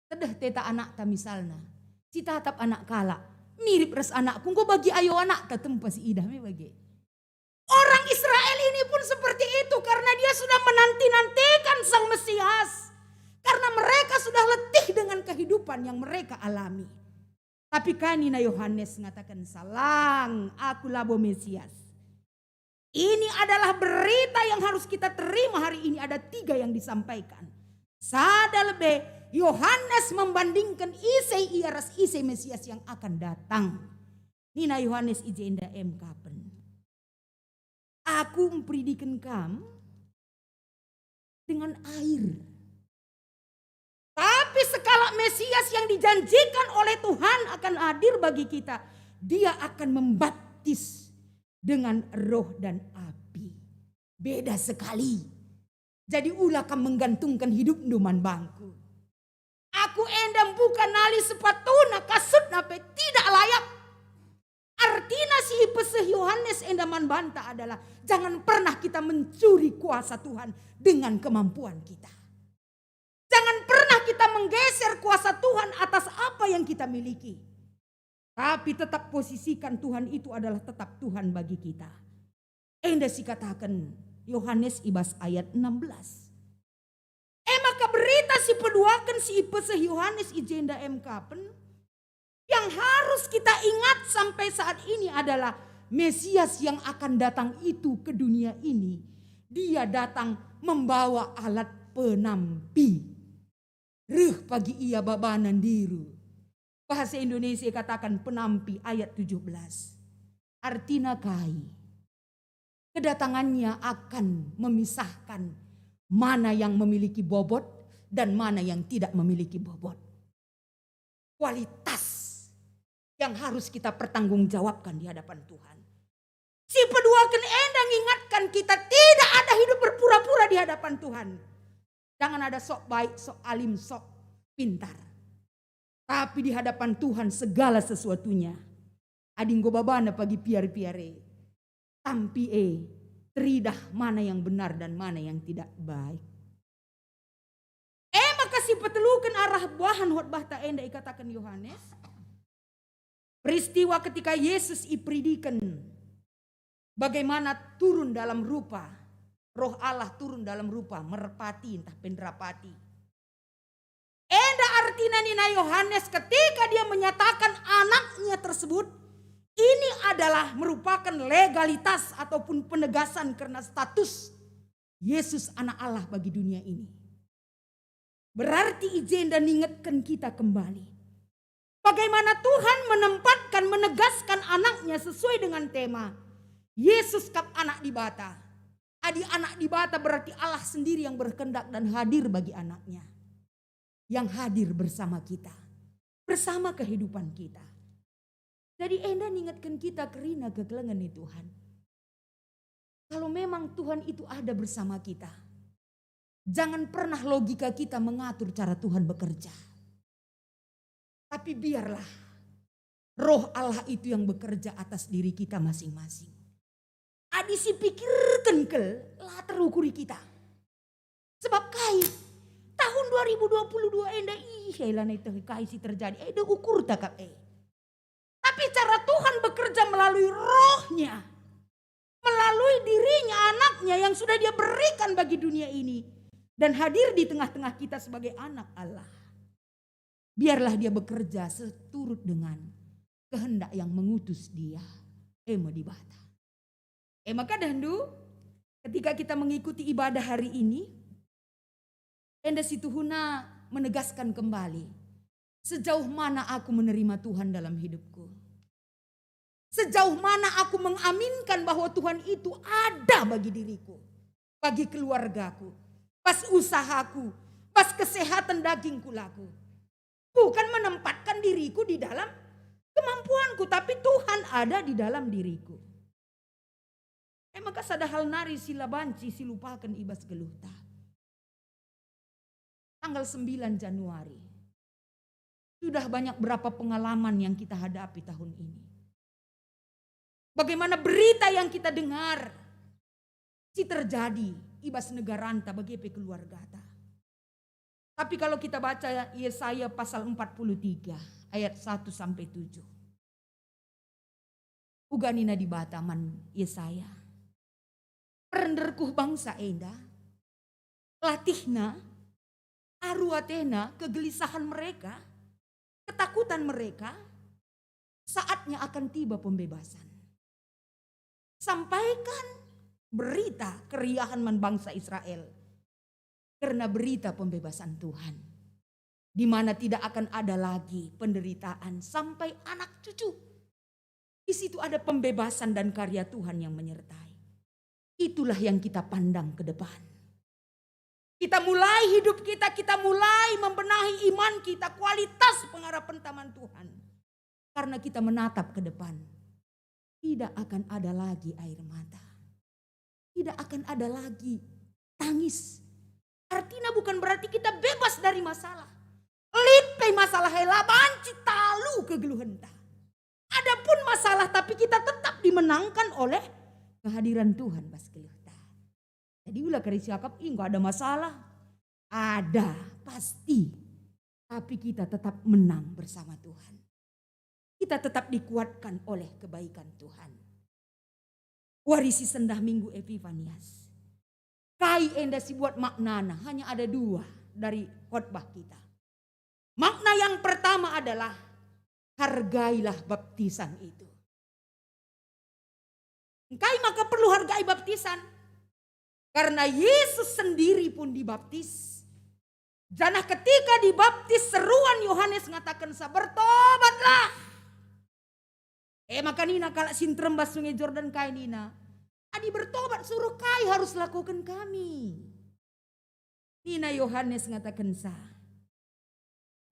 Tedeh teta anakta misalna, sitatap anak kalak, mirip ras anakku, enggo bagi ayo anakta tempa si idah me bage. Orang Israel ini pun seperti itu karena dia sudah menanti-nantikan Sang Mesias. Karena mereka sudah letih dengan kehidupan yang mereka alami. Tapi kai nina Yohanes ngataken, "Salang, aku labo Mesias." Ini adalah berita yang harus kita terima hari ini. Ada tiga yang disampaikan. Sada lebe, Yohanes membandingkan ise ia ras ise Mesias yang akan datang. Nina Yohanes i jenda emkapen, "Aku mperidiken kam dengan air. Tapi sekalak Mesias yang dijanjikan oleh Tuhan akan hadir bagi kita. Dia akan membaptis dengan Roh dan Api." Beda sekali. Jadi ula kam menggantungkan hidupndu man bangku. Aku enda mbuka nali sepatuna, kasutna pe tidak layak. Artina si ipeseh Yohanes enda man banta adalah jangan pernah kita mencuri kuasa Tuhan dengan kemampuan kita. Jangan pernah kita menggeser kuasa Tuhan atas apa yang kita miliki. Tapi tetap posisikan Tuhan itu adalah tetap Tuhan bagi kita. Enda si kataken Yohanes i bas ayat enam belas. E maka berita si peduaken si ipeseh Yohanes i jenda emkapen, yang harus kita ingat sampai saat ini adalah Mesias yang akan datang itu ke dunia ini. Dia datang membawa alat penampi. Reh pagi ia babana ndiru. Bahasa Indonesia katakan penampi ayat tujuh belas. Artina kai? Kedatangannya akan memisahkan mana yang memiliki bobot dan mana yang tidak memiliki bobot. Kualitas yang harus kita pertanggungjawabkan di hadapan Tuhan. Si peduaken enda ngingatkan kita, tidak ada hidup berpura-pura di hadapan Tuhan. Jangan ada sok baik, sok alim, sok pintar. Tapi di hadapan Tuhan segala sesuatunya. Adi enggo babana pagi piar-piar e, tampi e, teridah mana yang benar dan mana yang tidak baik. E maka si peteluken arah buahan khotbahta enda ikataken Yohanes, peristiwa ketika Yesus iperidiken bagaimana turun dalam rupa, Roh Allah turun dalam rupa merpati ntah penderapati. Enda artina nina Yohanes ketika dia menyatakan anaknya tersebut, ini adalah merupakan legalitas ataupun penegasan karena status Yesus Anak Allah bagi dunia ini. Berarti i jenda ningetken kita kembali bagaimana Tuhan menempatkan, menegaskan anaknya sesuai dengan tema Yesus kap Anak Dibata. Adi Anak Dibata berarti Allah sendiri yang berkehendak dan hadir bagi anaknya. Yang hadir bersama kita, bersama kehidupan kita. Jadi enda ningetken kita kerina kekelengen ni Tuhan. Kalau memang Tuhan itu ada bersama kita, jangan pernah logika kita mengatur cara Tuhan bekerja. Tapi biarlah Roh Allah itu yang bekerja atas diri kita masing-masing. Adi sipikirken kal, la terukuri kita. Sebab kai? Tahun dua ribu dua puluh dua enda, ih, lanai teh kai si terjadi. Eh, de ukurta kap, eh. Tapi cara Tuhan bekerja melalui Roh-Nya, melalui dirinya, Anak-Nya yang sudah Dia berikan bagi dunia ini, dan hadir di tengah-tengah kita sebagai anak Allah. Biarlah dia bekerja seturut dengan kehendak yang mengutus dia, e me Dibata. E maka dahndu, ketika kita mengikuti ibadah hari ini, enda situhuna menegaskan kembali, sejauh mana aku menerima Tuhan dalam hidupku. Sejauh mana aku mengaminkan bahwa Tuhan itu ada bagi diriku, bagi keluargaku, bas usahaku, bas kesehatan dagingku laku. Bukan menempatkan diriku di dalam kemampuanku, tapi Tuhan ada di dalam diriku. E maka sada hal nari si la banci silupaken i bas geluhta. Tanggal sembilan Januari. Sudah banyak berapa pengalaman yang kita hadapi tahun ini. Bagaimana berita yang kita dengar si terjadi i bas negaranta bage pe keluargata. Tapi kalau kita baca Yesaya pasal empat puluh tiga ayat satu sampai tujuh. Uga nina Dibata man Yesaya, "Pernderkuh bangsa enda, latihna, aru atena, kegelisahan mereka, ketakutan mereka, saatnya akan tiba pembebasan. Sampaikan berita keriahan man bangsa Israel, kerna berita pembebasan Tuhan, di mana tidak akan ada lagi penderitaan sampai anak cucu. Di situ ada pembebasan dan karya Tuhan yang menyertai." Itulah yang kita pandang ke depan. Kita mulai hidup kita, kita mulai membenahi iman kita, kualitas pengharapan taman Tuhan. Karena kita menatap ke depan. Tidak akan ada lagi air mata. Tidak akan ada lagi tangis. Artinya bukan berarti kita bebas dari masalah. Lit pe masalah e, la banci talu kegeluhenta. Adapun masalah, tapi kita tetap dimenangkan oleh kehadiran Tuhan bas geluhta. Jadi ula kari siakap, "Ih, nggak ada masalah." Ada, pasti. Tapi kita tetap menang bersama Tuhan. Kita tetap dikuatkan oleh kebaikan Tuhan. Wari si sendah Minggu Epifanias. Kai enda si buat maknana? Hanya ada dua dari khotbah kita. Makna yang pertama adalah hargailah baptisan itu. Engkai maka perlu hargai baptisan? Karena Yesus sendiri pun dibaptis. Janah ketika dibaptis, seruan Yohanes ngatakensa, "Bertobatlah." E maka nina kalak si nterem bas Sungai Jordan kai nina, "Adi bertobat suruh kai harus lakoken kami?" Nina Yohanes ngatakensa,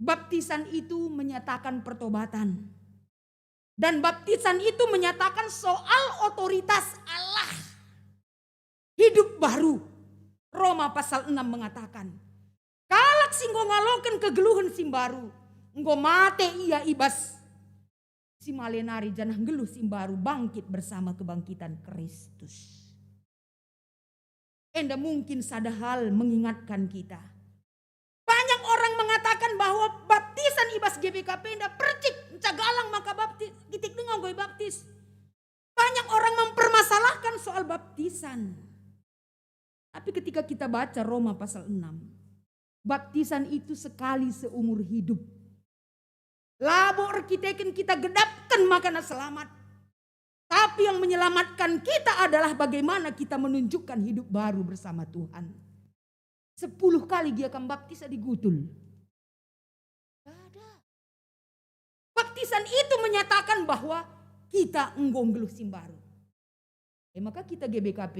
"Baptisan itu menyatakan pertobatan. Dan baptisan itu menyatakan soal otoritas Allah." Hidup baru. Roma pasal enam mengatakan, kalak si enggo ngaloken kegeluhen si mbaru, enggo mate ia i bas si male nari, janah nggeluh si mbaru bangkit bersama kebangkitan Kristus. Enda mungkin sada hal mengingatkan kita. Banyak orang mengatakan bahwa baptisan i bas G B K P enda percik, ncagalang maka baptis, kitik denga enggo ibaptis. Banyak orang mempermasalahkan soal baptisan. Tapi ketika kita baca Roma pasal enam, baptisan itu sekali seumur hidup. Labo erkiteken kita gedapken makana selamat. Tapi yang menyelamatkan kita adalah bagaimana kita menunjukkan hidup baru bersama Tuhan. Sepuluh kali gia kam baptis adi gutul? Kada. Baptisan itu menyatakan bahwa kita enggo nggeluh si mbaru. E maka kita G B K P,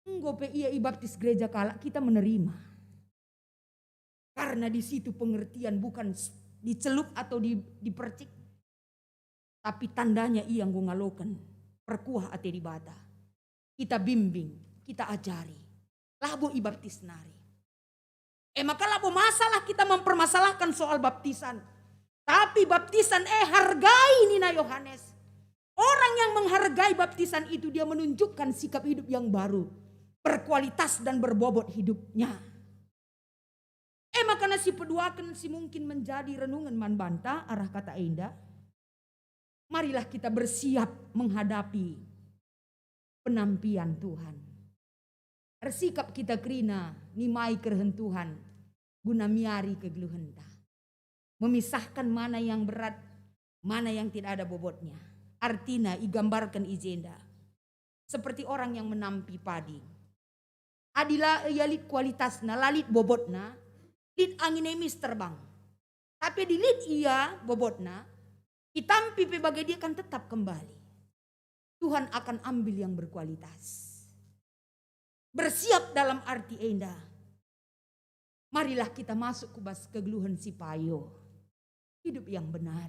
enggo pe ia ibaptis gereja kalak, kita menerima. Karena di situ pengertian bukan s-, dicelup atau di, dipercik, tapi tandanya ia enggo ngaloken perkuah ate Dibata. Kita bimbing, kita ajari. Labo ibaptis nari. E maka labo masalah kita mempermasalahkan soal baptisan. Tapi baptisan e hargai, nina Yohanes. Orang yang menghargai baptisan itu, dia menunjukkan sikap hidup yang baru, berkualitas dan berbobot hidupnya. E maka nasi peduaken si mungkin menjadi renungen man banta arah kata enda. Marilah kita bersiap menghadapi penampian Tuhan. Ersikap kita kerina nimai kerehen Tuhan guna miari kegeluhenta. memisahkan mana yang berat, mana yang tidak ada bobotnya. Artina igambarken i jenda seperti orang yang menampi padi. Adi la ia lit kualitasna, la lit bobotna, lit angin e mis terbang. Tapi adi lit ia bobotna, itampi pe bage dia kan tetap kembali. Tuhan akan ambil yang berkualitas. Bersiap dalam arti enda, marilah kita masuk ku bas kegeluhen si payo. Hidup yang benar.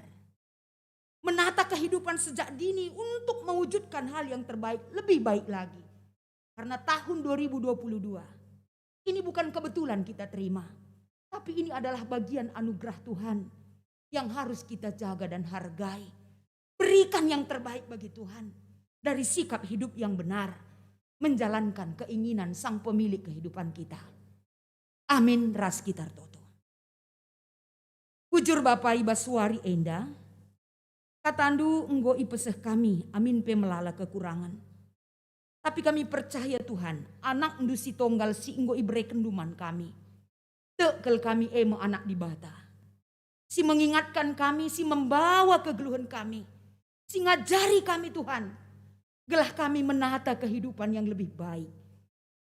Menata kehidupan sejak dini untuk mewujudkan hal yang terbaik, lebih baik lagi. Karena tahun dua ribu dua puluh dua ini bukan kebetulan kita terima, tapi ini adalah bagian anugerah Tuhan yang harus kita jaga dan hargai. Berikan yang terbaik bagi Tuhan dari sikap hidup yang benar, menjalankan keinginan Sang Pemilik kehidupan kita. Amin, ras kita ertoto. Bujur Bapa, i bas wari enda, kataNdu enggo ipeseh kami, amin pe melala kekurangen. Tapi kami percaya, Tuhan, AnakNdu si tonggal si enggo iberekenNdu man kami. Tek kal kami e me Anak Dibata, si mengingatkan kami, si membawa kegeluhen kami, si ngajari kami, Tuhan, gelah kami menata kehidupan yang lebih baik.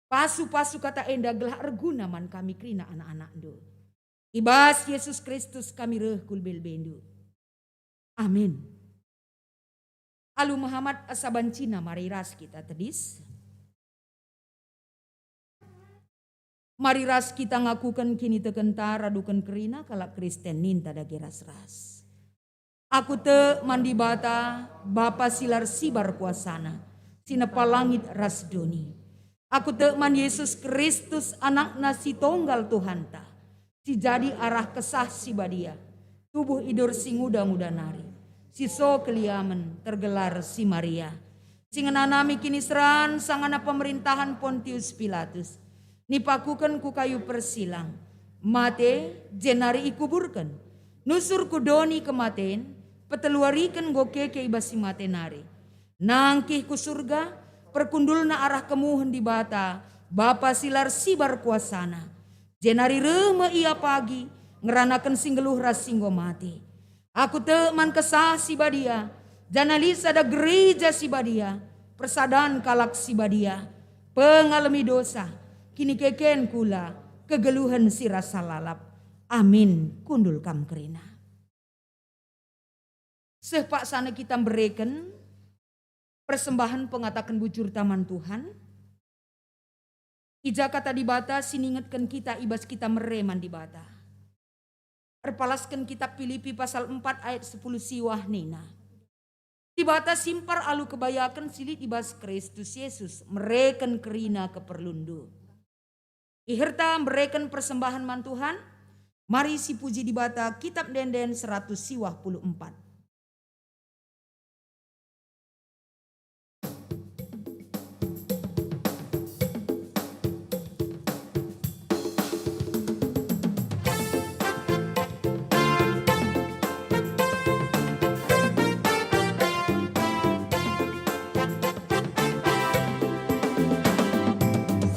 Pasu-pasu kata enda gelah erguna man kami kerina anak-anakNdu. I bas Yesus Kristus kami reh ku lebe-lebeNdu. Amin. Alu mehamat asa bancina mari ras kita tedis. Mari ras kita ngakuken kinitekenta raduken kerina kalak Kristen ninta dage ras-ras. Aku tek man Dibata, Bapa si la ersibar kuasaNa, si nepa langit ras doni. Aku tek man Yesus Kristus, AnakNa si tonggal Tuhanta, si jadi arah Kesah Si Badia, tubuh idur si nguda-nguda nari, si so keliamen, tergelar si Maria, si ngenanami kiniseran sangana pemerintahan Pontius Pilatus, nipakuken ku kayu persilang, mate, jenari ikuburken, nusur ku doni kematen, peteluariken enggo keke i bas si mate nari. Nangkih ku Surga, perkundulna arah kemuhen Dibata, Bapa si la ersibar kuasaNa. Jenari reh me Ia pagi, ngeranaken si nggeluh ras si enggo mate. Aku tek man Kesah Si Badia, janah lit sada gereja si badia, persadan kalak si badia, pengalemi dosa, kinikeken kula, kegeluhen si rasa lalap. Amin. Kundul kam kerina. Seh paksana kita mbereken persembahen pengataken bujurta man Tuhan. I ja kata Dibata si ningetken kita i bas kita mere man Dibata. Erpalasken kitab Pilipi pasal empat ayat sepuluh siwah nina, Dibata simpar alu kebayaken si lit i bas Kristus Yesus mereken kerina keperlunndu. Iherta mbereken persembahen man Tuhan, mari sipuji Dibata, Kitab Ende-enden seratus siwah puluh empat.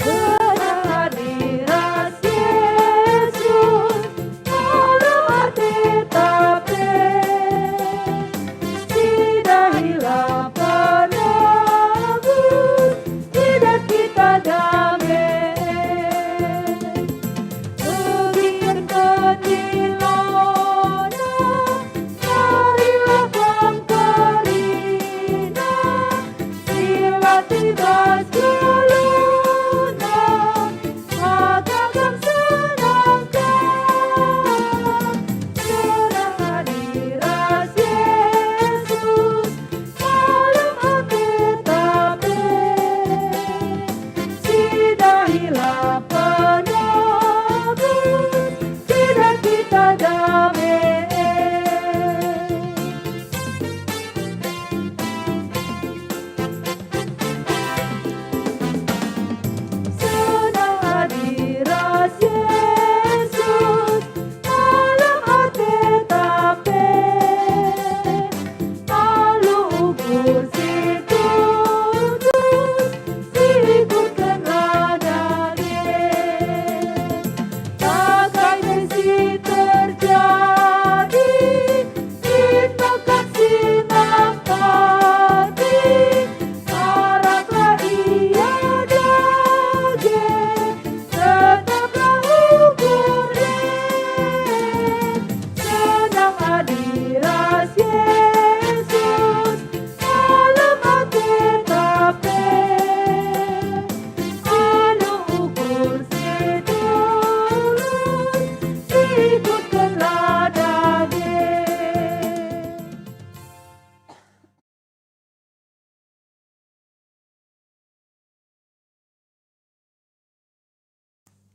Senang hati ras Yesus, alu ate tape.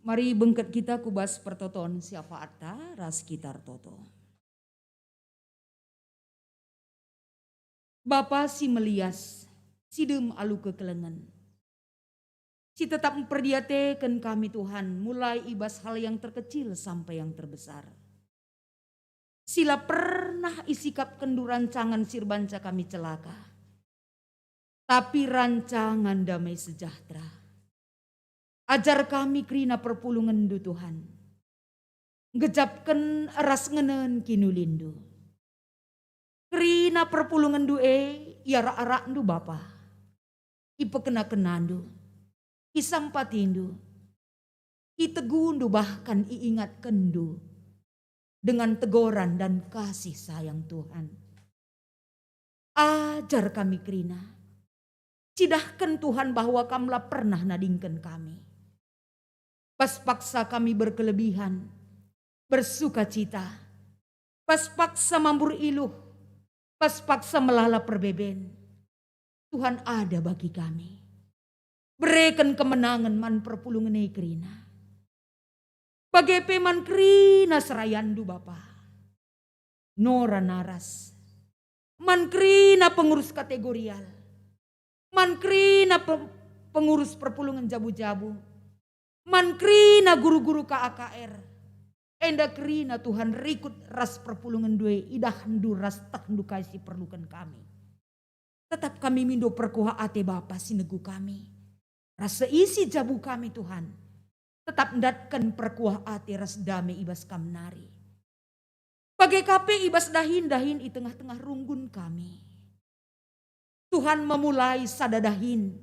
Mari bengket kita ku bas pertoton si apaatta ras kita ertoto. Bapa si melias, si dem alu kekelengen, si tetap mperdiateken kami, Tuhan, mulai i bas hal yang terkecil sampai yang terbesar. Si la pernah isikapkenNdu rancangan si erbanca kami celaka, tapi rancangan damai sejahtera. Ajar kami kerina perpulungenNdu, Tuhan. Nggejapken ras ngenen kiniulinNdu. Kerina perpulungenNdu e iarak-arakNdu, Bapa. Ipekena-kenandu, isampatindu, itegundu, bahkan iingatkenndu dengan tegoran dan kasih sayang Tuhan. Ajar kami kerina. Cidahken Tuhan bahwa Kam la pernah nadingken kami. Pas paksa kami berkelebihan, bersukacita, pas paksa mambur iluh, pas paksa melala perbeben, Tuhan ada bagi kami. Bereken kemenangen man perpulungen e kerina. Bage pe man kerina serayanNdu, Bapa. Nora naras. Man kerina pengurus kategorial. Man kerina pe-, pengurus perpulungen jabu-jabu. Man kerina guru-guru K A K R. Enda kerina Tuhan rikut ras perpulungenNdu e, idahndu ras tehndu kai si perluken kami. Tetap kami mindo perkuah ate Bapa si negu kami. Ras seisi jabu kami, Tuhan. Tetap ndatken perkuah ate ras dame i bas Kam nari. Bage ka pe i bas dahin-dahin i tengah-tengah runggun kami. Tuhan memulai sada dahin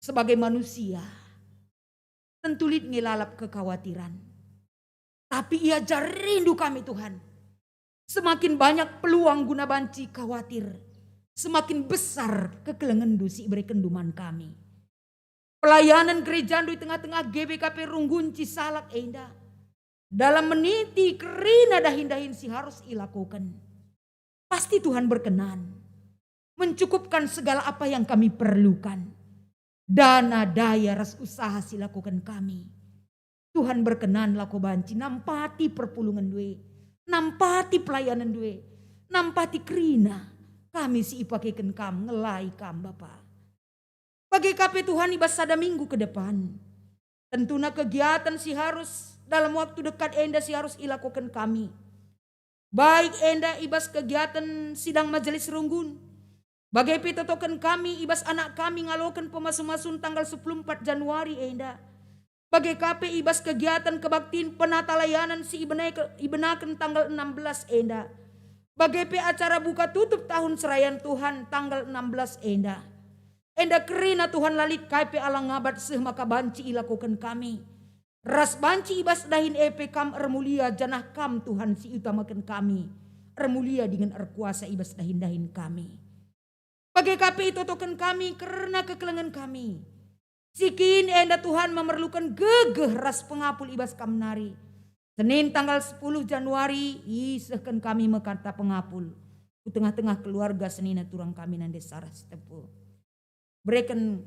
sebagai manusia. Tentu lit nge lalap kekawatiran. Tapi iajariNdu kami, Tuhan. Semakin banyak peluang guna banci kawatir, semakin besar kekelengenNdu si iberekenNdu man kami. Pelayanan gerejaNdu i tengah-tengah G B K P Runggun Cisalak enda, dalam meniti kerina dahin-dahin si harus ilakoken. Pasti Tuhan berkenan mencukupkan segala apa yang kami perlukan. Dana, daya, ras usaha si lakoken kami. Tuhan berkenan lako banci nampati perpulungenNdu e, nampati pelayanenNdu e, nampati kerina kami si ipakeken Kam, ngelai Kam, Bapa. Bage ka pe, Tuhan, i bas sada minggu ke depan, tentuna kegiatan si harus dalam waktu dekat enda si harus ilakoken kami. Baik enda i bas kegiatan sidang majelis runggun, bage pe totoken kami i bas anak kami ngaloken pemasu-masun tanggal sepuluh empat Januari enda. Bage ka pe i bas kegiatan kebaktin penata layanan si ibeneke-, ibenaken tanggal enam belas enda. Bage pe acara buka tutup tahun serayan Tuhan tanggal enam belas enda. Enda kerina Tuhan la lit kai pe alang ngabat seh maka banci ilakoken kami. Ras banci i bas dahin e pe Kam ermulia, janah Kam Tuhan si iutamaken kami. Ermulia dingen erkuasa i bas dahin-dahin kami. Bage ka pe itotoken kami kerna kekelengen kami. Si kin enda Tuhan memerluken gegeh ras pengapul i bas Kam nari. Senin tanggal sepuluh Januari, isehken kami me kata pengapul ku tengah-tengah keluarga senina turang kami nande Sarah Sitepu. Bereken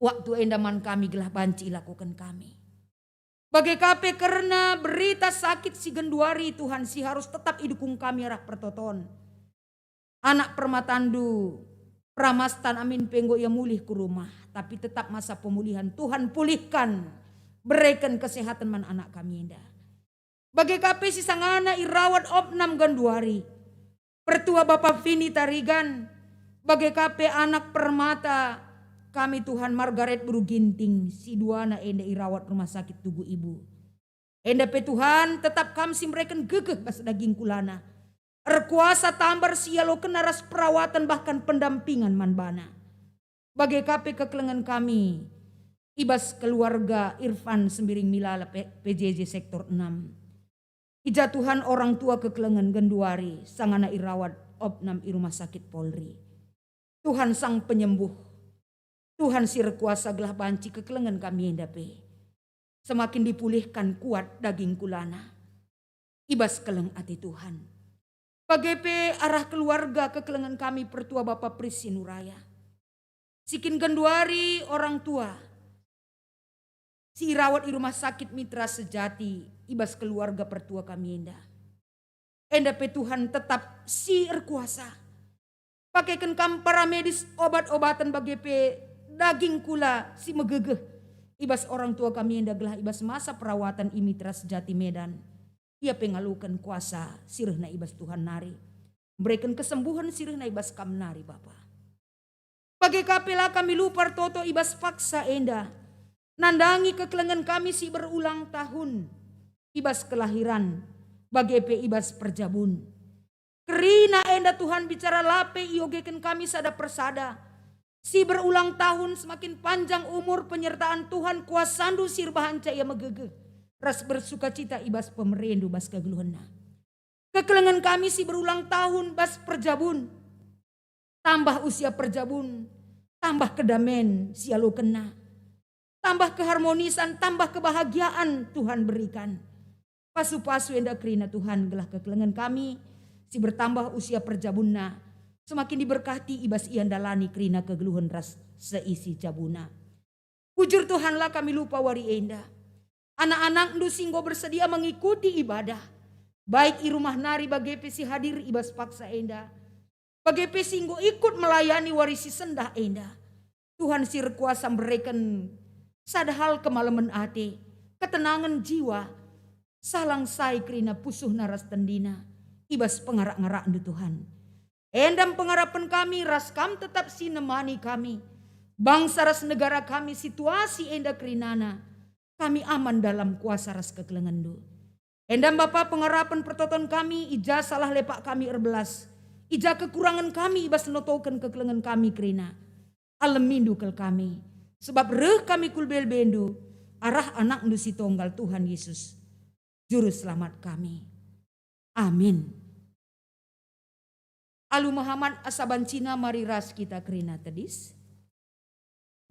waktu enda man kami gelah banci ilakoken kami. Bage ka pe kerna berita sakit si genduari, Tuhan, si harus tetap idukung kami arah pertoton. Anak permatandu, Pramastan, amin pe enggo ia mulih ku rumah, tapi tetap masa pemulihan Tuhan pulihkan, bereken kesehatan man anak kami enda. Bage ka pe si sangana irawat opnam genduari, Pertua Bapa Vini Tarigan, bage ka pe anak permata kami, Tuhan, Margaret Beru Ginting, si duana enda irawat rumah sakit Tugu Ibu. Enda pe, Tuhan, tetap Kam si mereken gegeh bas daging kulana. Erkuasa tambar si ialokenna ras perawatan bahkan pendampingan man bana. Bage ka pe kekelengen kami i bas keluarga Irfan Sembiring Milala P-, P J J Sektor enam. I ja, Tuhan, orang tua kekelengen genduari sangana irawat opnam i Rumah Sakit Polri. Tuhan Sang Penyembuh, Tuhan si erkuasa gelah banci kekelengen kami enda pe semakin dipulihkan kuat daging kulana i bas keleng ate Tuhan. Bage pe arah keluarga kekelengen kami Pertua Bapa Pris Sinuraya. Si kin genduari orang tua si irawat i Rumah Sakit Mitra Sejati i bas keluarga pertua kami enda. Enda pe Tuhan tetap si erkuasa. Pakeken Kam paramedis, obat-obaten bage pe daging kula si megegeh i bas orang tua kami enda gelah i bas masa perawatan i Mitra Sejati Medan, ia pe ngaloken kuasa si rehna i bas Tuhan nari, mereken kesembuhen si rehna i bas Kam nari, Bapa. Bage ka pe la kami lupa ertoto i bas paksa enda, nandangi kekelengen kami si berulang tahun i bas kelahiran, bage pe i bas perjabun. Kerina enda Tuhan bicara la pe iogeken kami sada persada, si berulang tahun semakin panjang umur penyertaan Tuhan kuasaNdu si erbahanca ia megegeh, ras bersukacita i bas pemereNdu bas kegeluhenna. Kekelengen kami si berulang tahun bas perjabun, tambah usia perjabun, tambah kedamen si ialokenna, tambah keharmonisan, tambah kebahagiaan Tuhan berikan. Pasu-pasu enda kerina Tuhan gelah kekelengen kami si bertambah usia perjabunna semakin diberkati i bas ia ndalani kerina kegeluhen ras seisi jabuna. Bujur Tuhan, la kami lupa wari enda. Anak-anakNdu si enggo bersedia mengikuti ibadah, baik i rumah nari bage pe si hadir i bas paksa enda, bage pe si enggo ikut melayani wari si sendah enda. Tuhan si erkuasa mbereken sada hal kemalemen ate, ketenangen jiwa, salang sai kerina pusuhna ras tendina i bas pengarak-ngarakNdu, Tuhan. Enda me pengarapen kami ras Kam tetap si nemani kami, bangsa ras negara kami, situasi enda kerinana, kami aman dalam kuasa ras kekelengenNdu. Enda me Bapa pengarapen pertoton kami, i ja salah lepak kami erbelas, i ja kekurangen kami i bas notoken kekelengen kami kerina. AlemiNdu kal kami, sebab reh kami ku lebe-lebeNdu, arah AnakNdu si tonggal Tuhan Yesus, Juru Selamat kami. Amin. Alu mehamat asa bancina mari ras kita kerina tedis.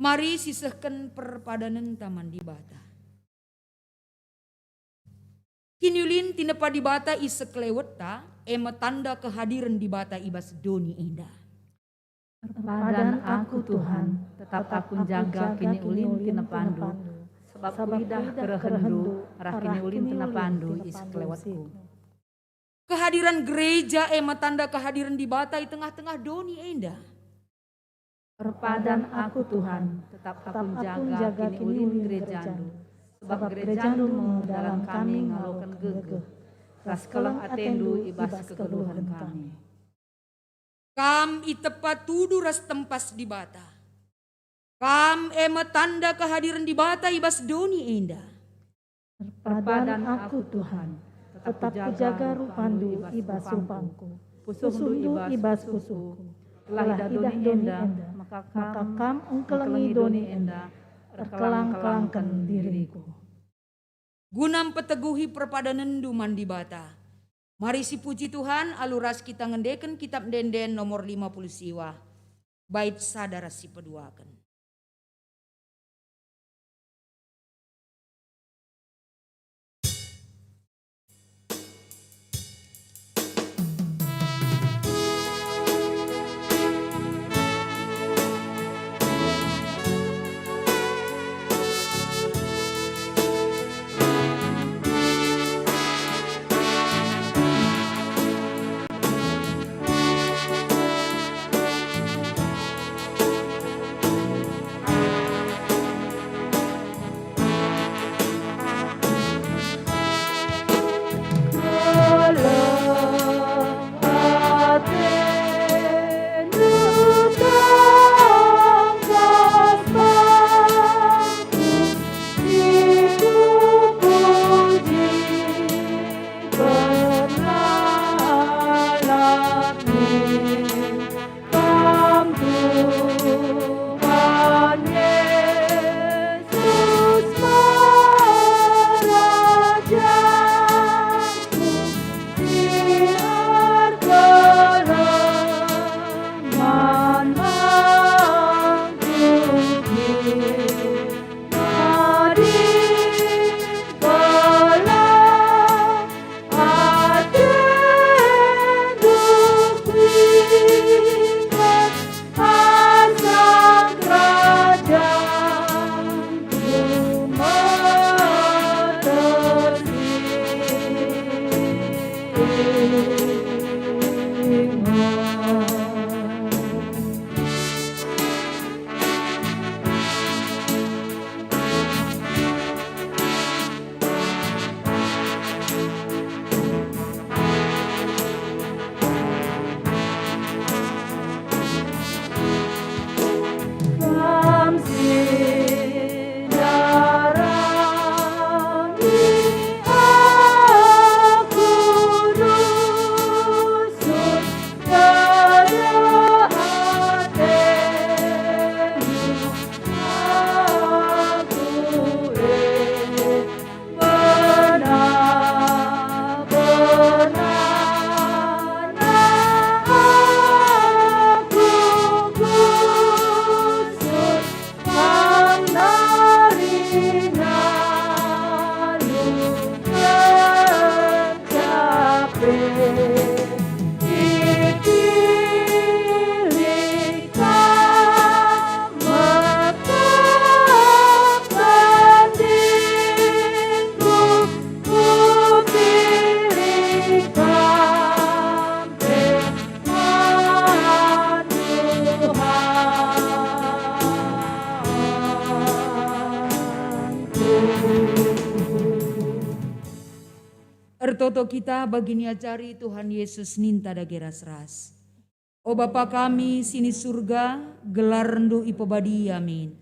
Mari sisehken perpadanenta man Dibata. Kiniulin tinepa Dibata i sekelewetta, e me tanda kehadiren Dibata i bas doni enda. Erpadan aku, Tuhan, tetap aku njaga kiniulin tinepaNdu, sebab kuidah kerehenNdu arah kiniulin tinepaNdu i sekelewetku. Kehadiran gereja e me tanda kehadiran Dibata i tengah-tengah doni enda. Erpadan aku, Tuhan, tetap aku njaga kiniulin gerejaNdu, sebab gerejaNdu me dalan kami ngaloken gegeh, ras keleng ateNdu i bas kegeluhen kami. Kam itepa tudu ras tempas Dibata. Kam e me tanda kehadiren Dibata i bas doni enda. Erpadan aku, Tuhan, tetap kujaga rupaNdu i bas rupangku, pusuhNdu i bas pusuhku. Gelah idah doni enda, maka Kam engkelengi doni enda, erkelang-kelangken diriku. Guna mpeteguhi perpadanenndu man Dibata, mari sipuji Tuhan alu ras kita ngendeken Kitap Ende-enden nomor lima puluh siwa, bait sada ras sipeduaken. Toto kita bagi niajari Tuhan Yesus ninta dage ras-ras. O Bapa kami si ni Surga, gelarNdu ipebadia min.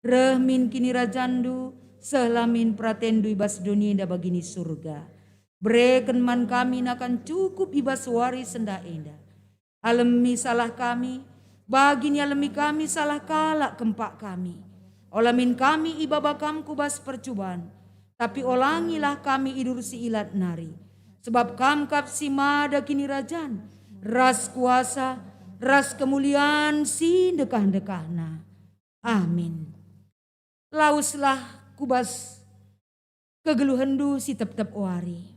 Reh min kinirajanNdu, sehlah min peratenNdu i bas doni enda bagi ni Surga. Bereken man kami nakan cukup i bas wari sendah enda. Alemi salah kami, bagi nialemi kami salah kalak kempak kami. Ola min kami ibaba Kam ku bas percuban, tapi olangilah kami idur si ilat nari. Sebab Kam kap si mada kinirajan, ras kuasa, ras kemulian si ndekah-ndekahna. Amin. Laweslah ku bas kegeluhenndu si tep-tep wari.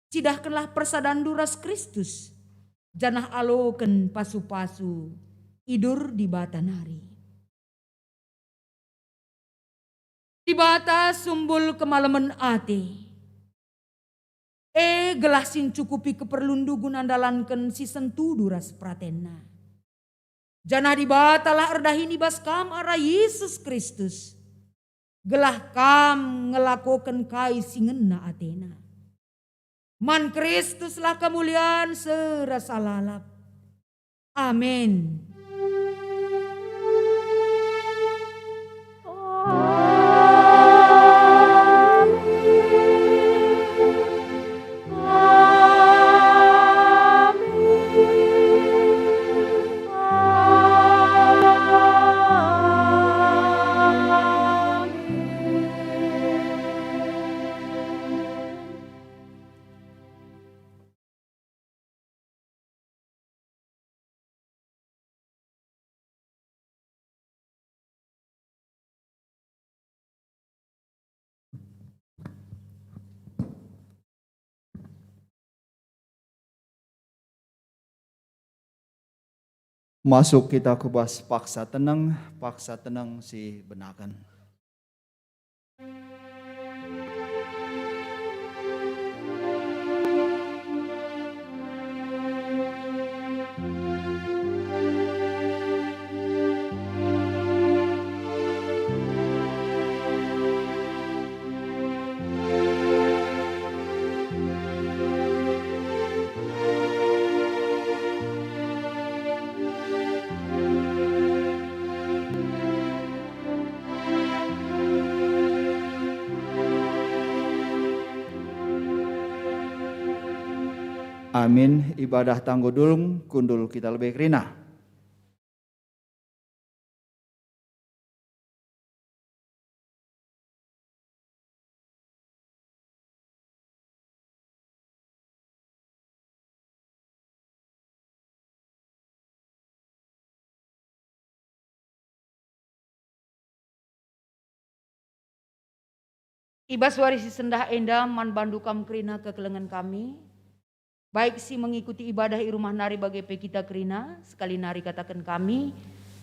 Cidahkenlah persadanndu ras Kristus, janah aloken pasu-pasu idur Dibata nari. Dibata sumbul kemalemen ate, e gelah si ncukupi keperlunndu guna ndalanken si sentudu ras peratenNa. Janah Dibatalah erdahin i bas kam arah Yesus Kristus, gelah kam ngelakoken kai si ngena ateNa. Man Kristuslah kemulian seh rasa lalap. Amin. Masuk kita ku bas paksa teneng, paksa teneng si benaken. Amin. Ibadah tanggo dulung, kundul kita lebe kerina. I bas wari si sendah enda man bandu kam kerina kekelengen kami, baik si mengikuti ibadah i rumah nari bage pe kita kerina, sekali nari kataken kami,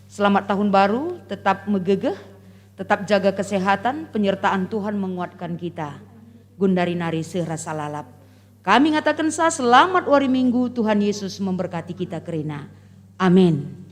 selamat tahun baru, tetap megegeh, tetap jaga kesehatan, penyertaan Tuhan menguatkan kita. Gundari nari seh rasa lalap. Kami ngatakensa selamat wari Minggu, Tuhan Yesus memberkati kita kerina. Amin.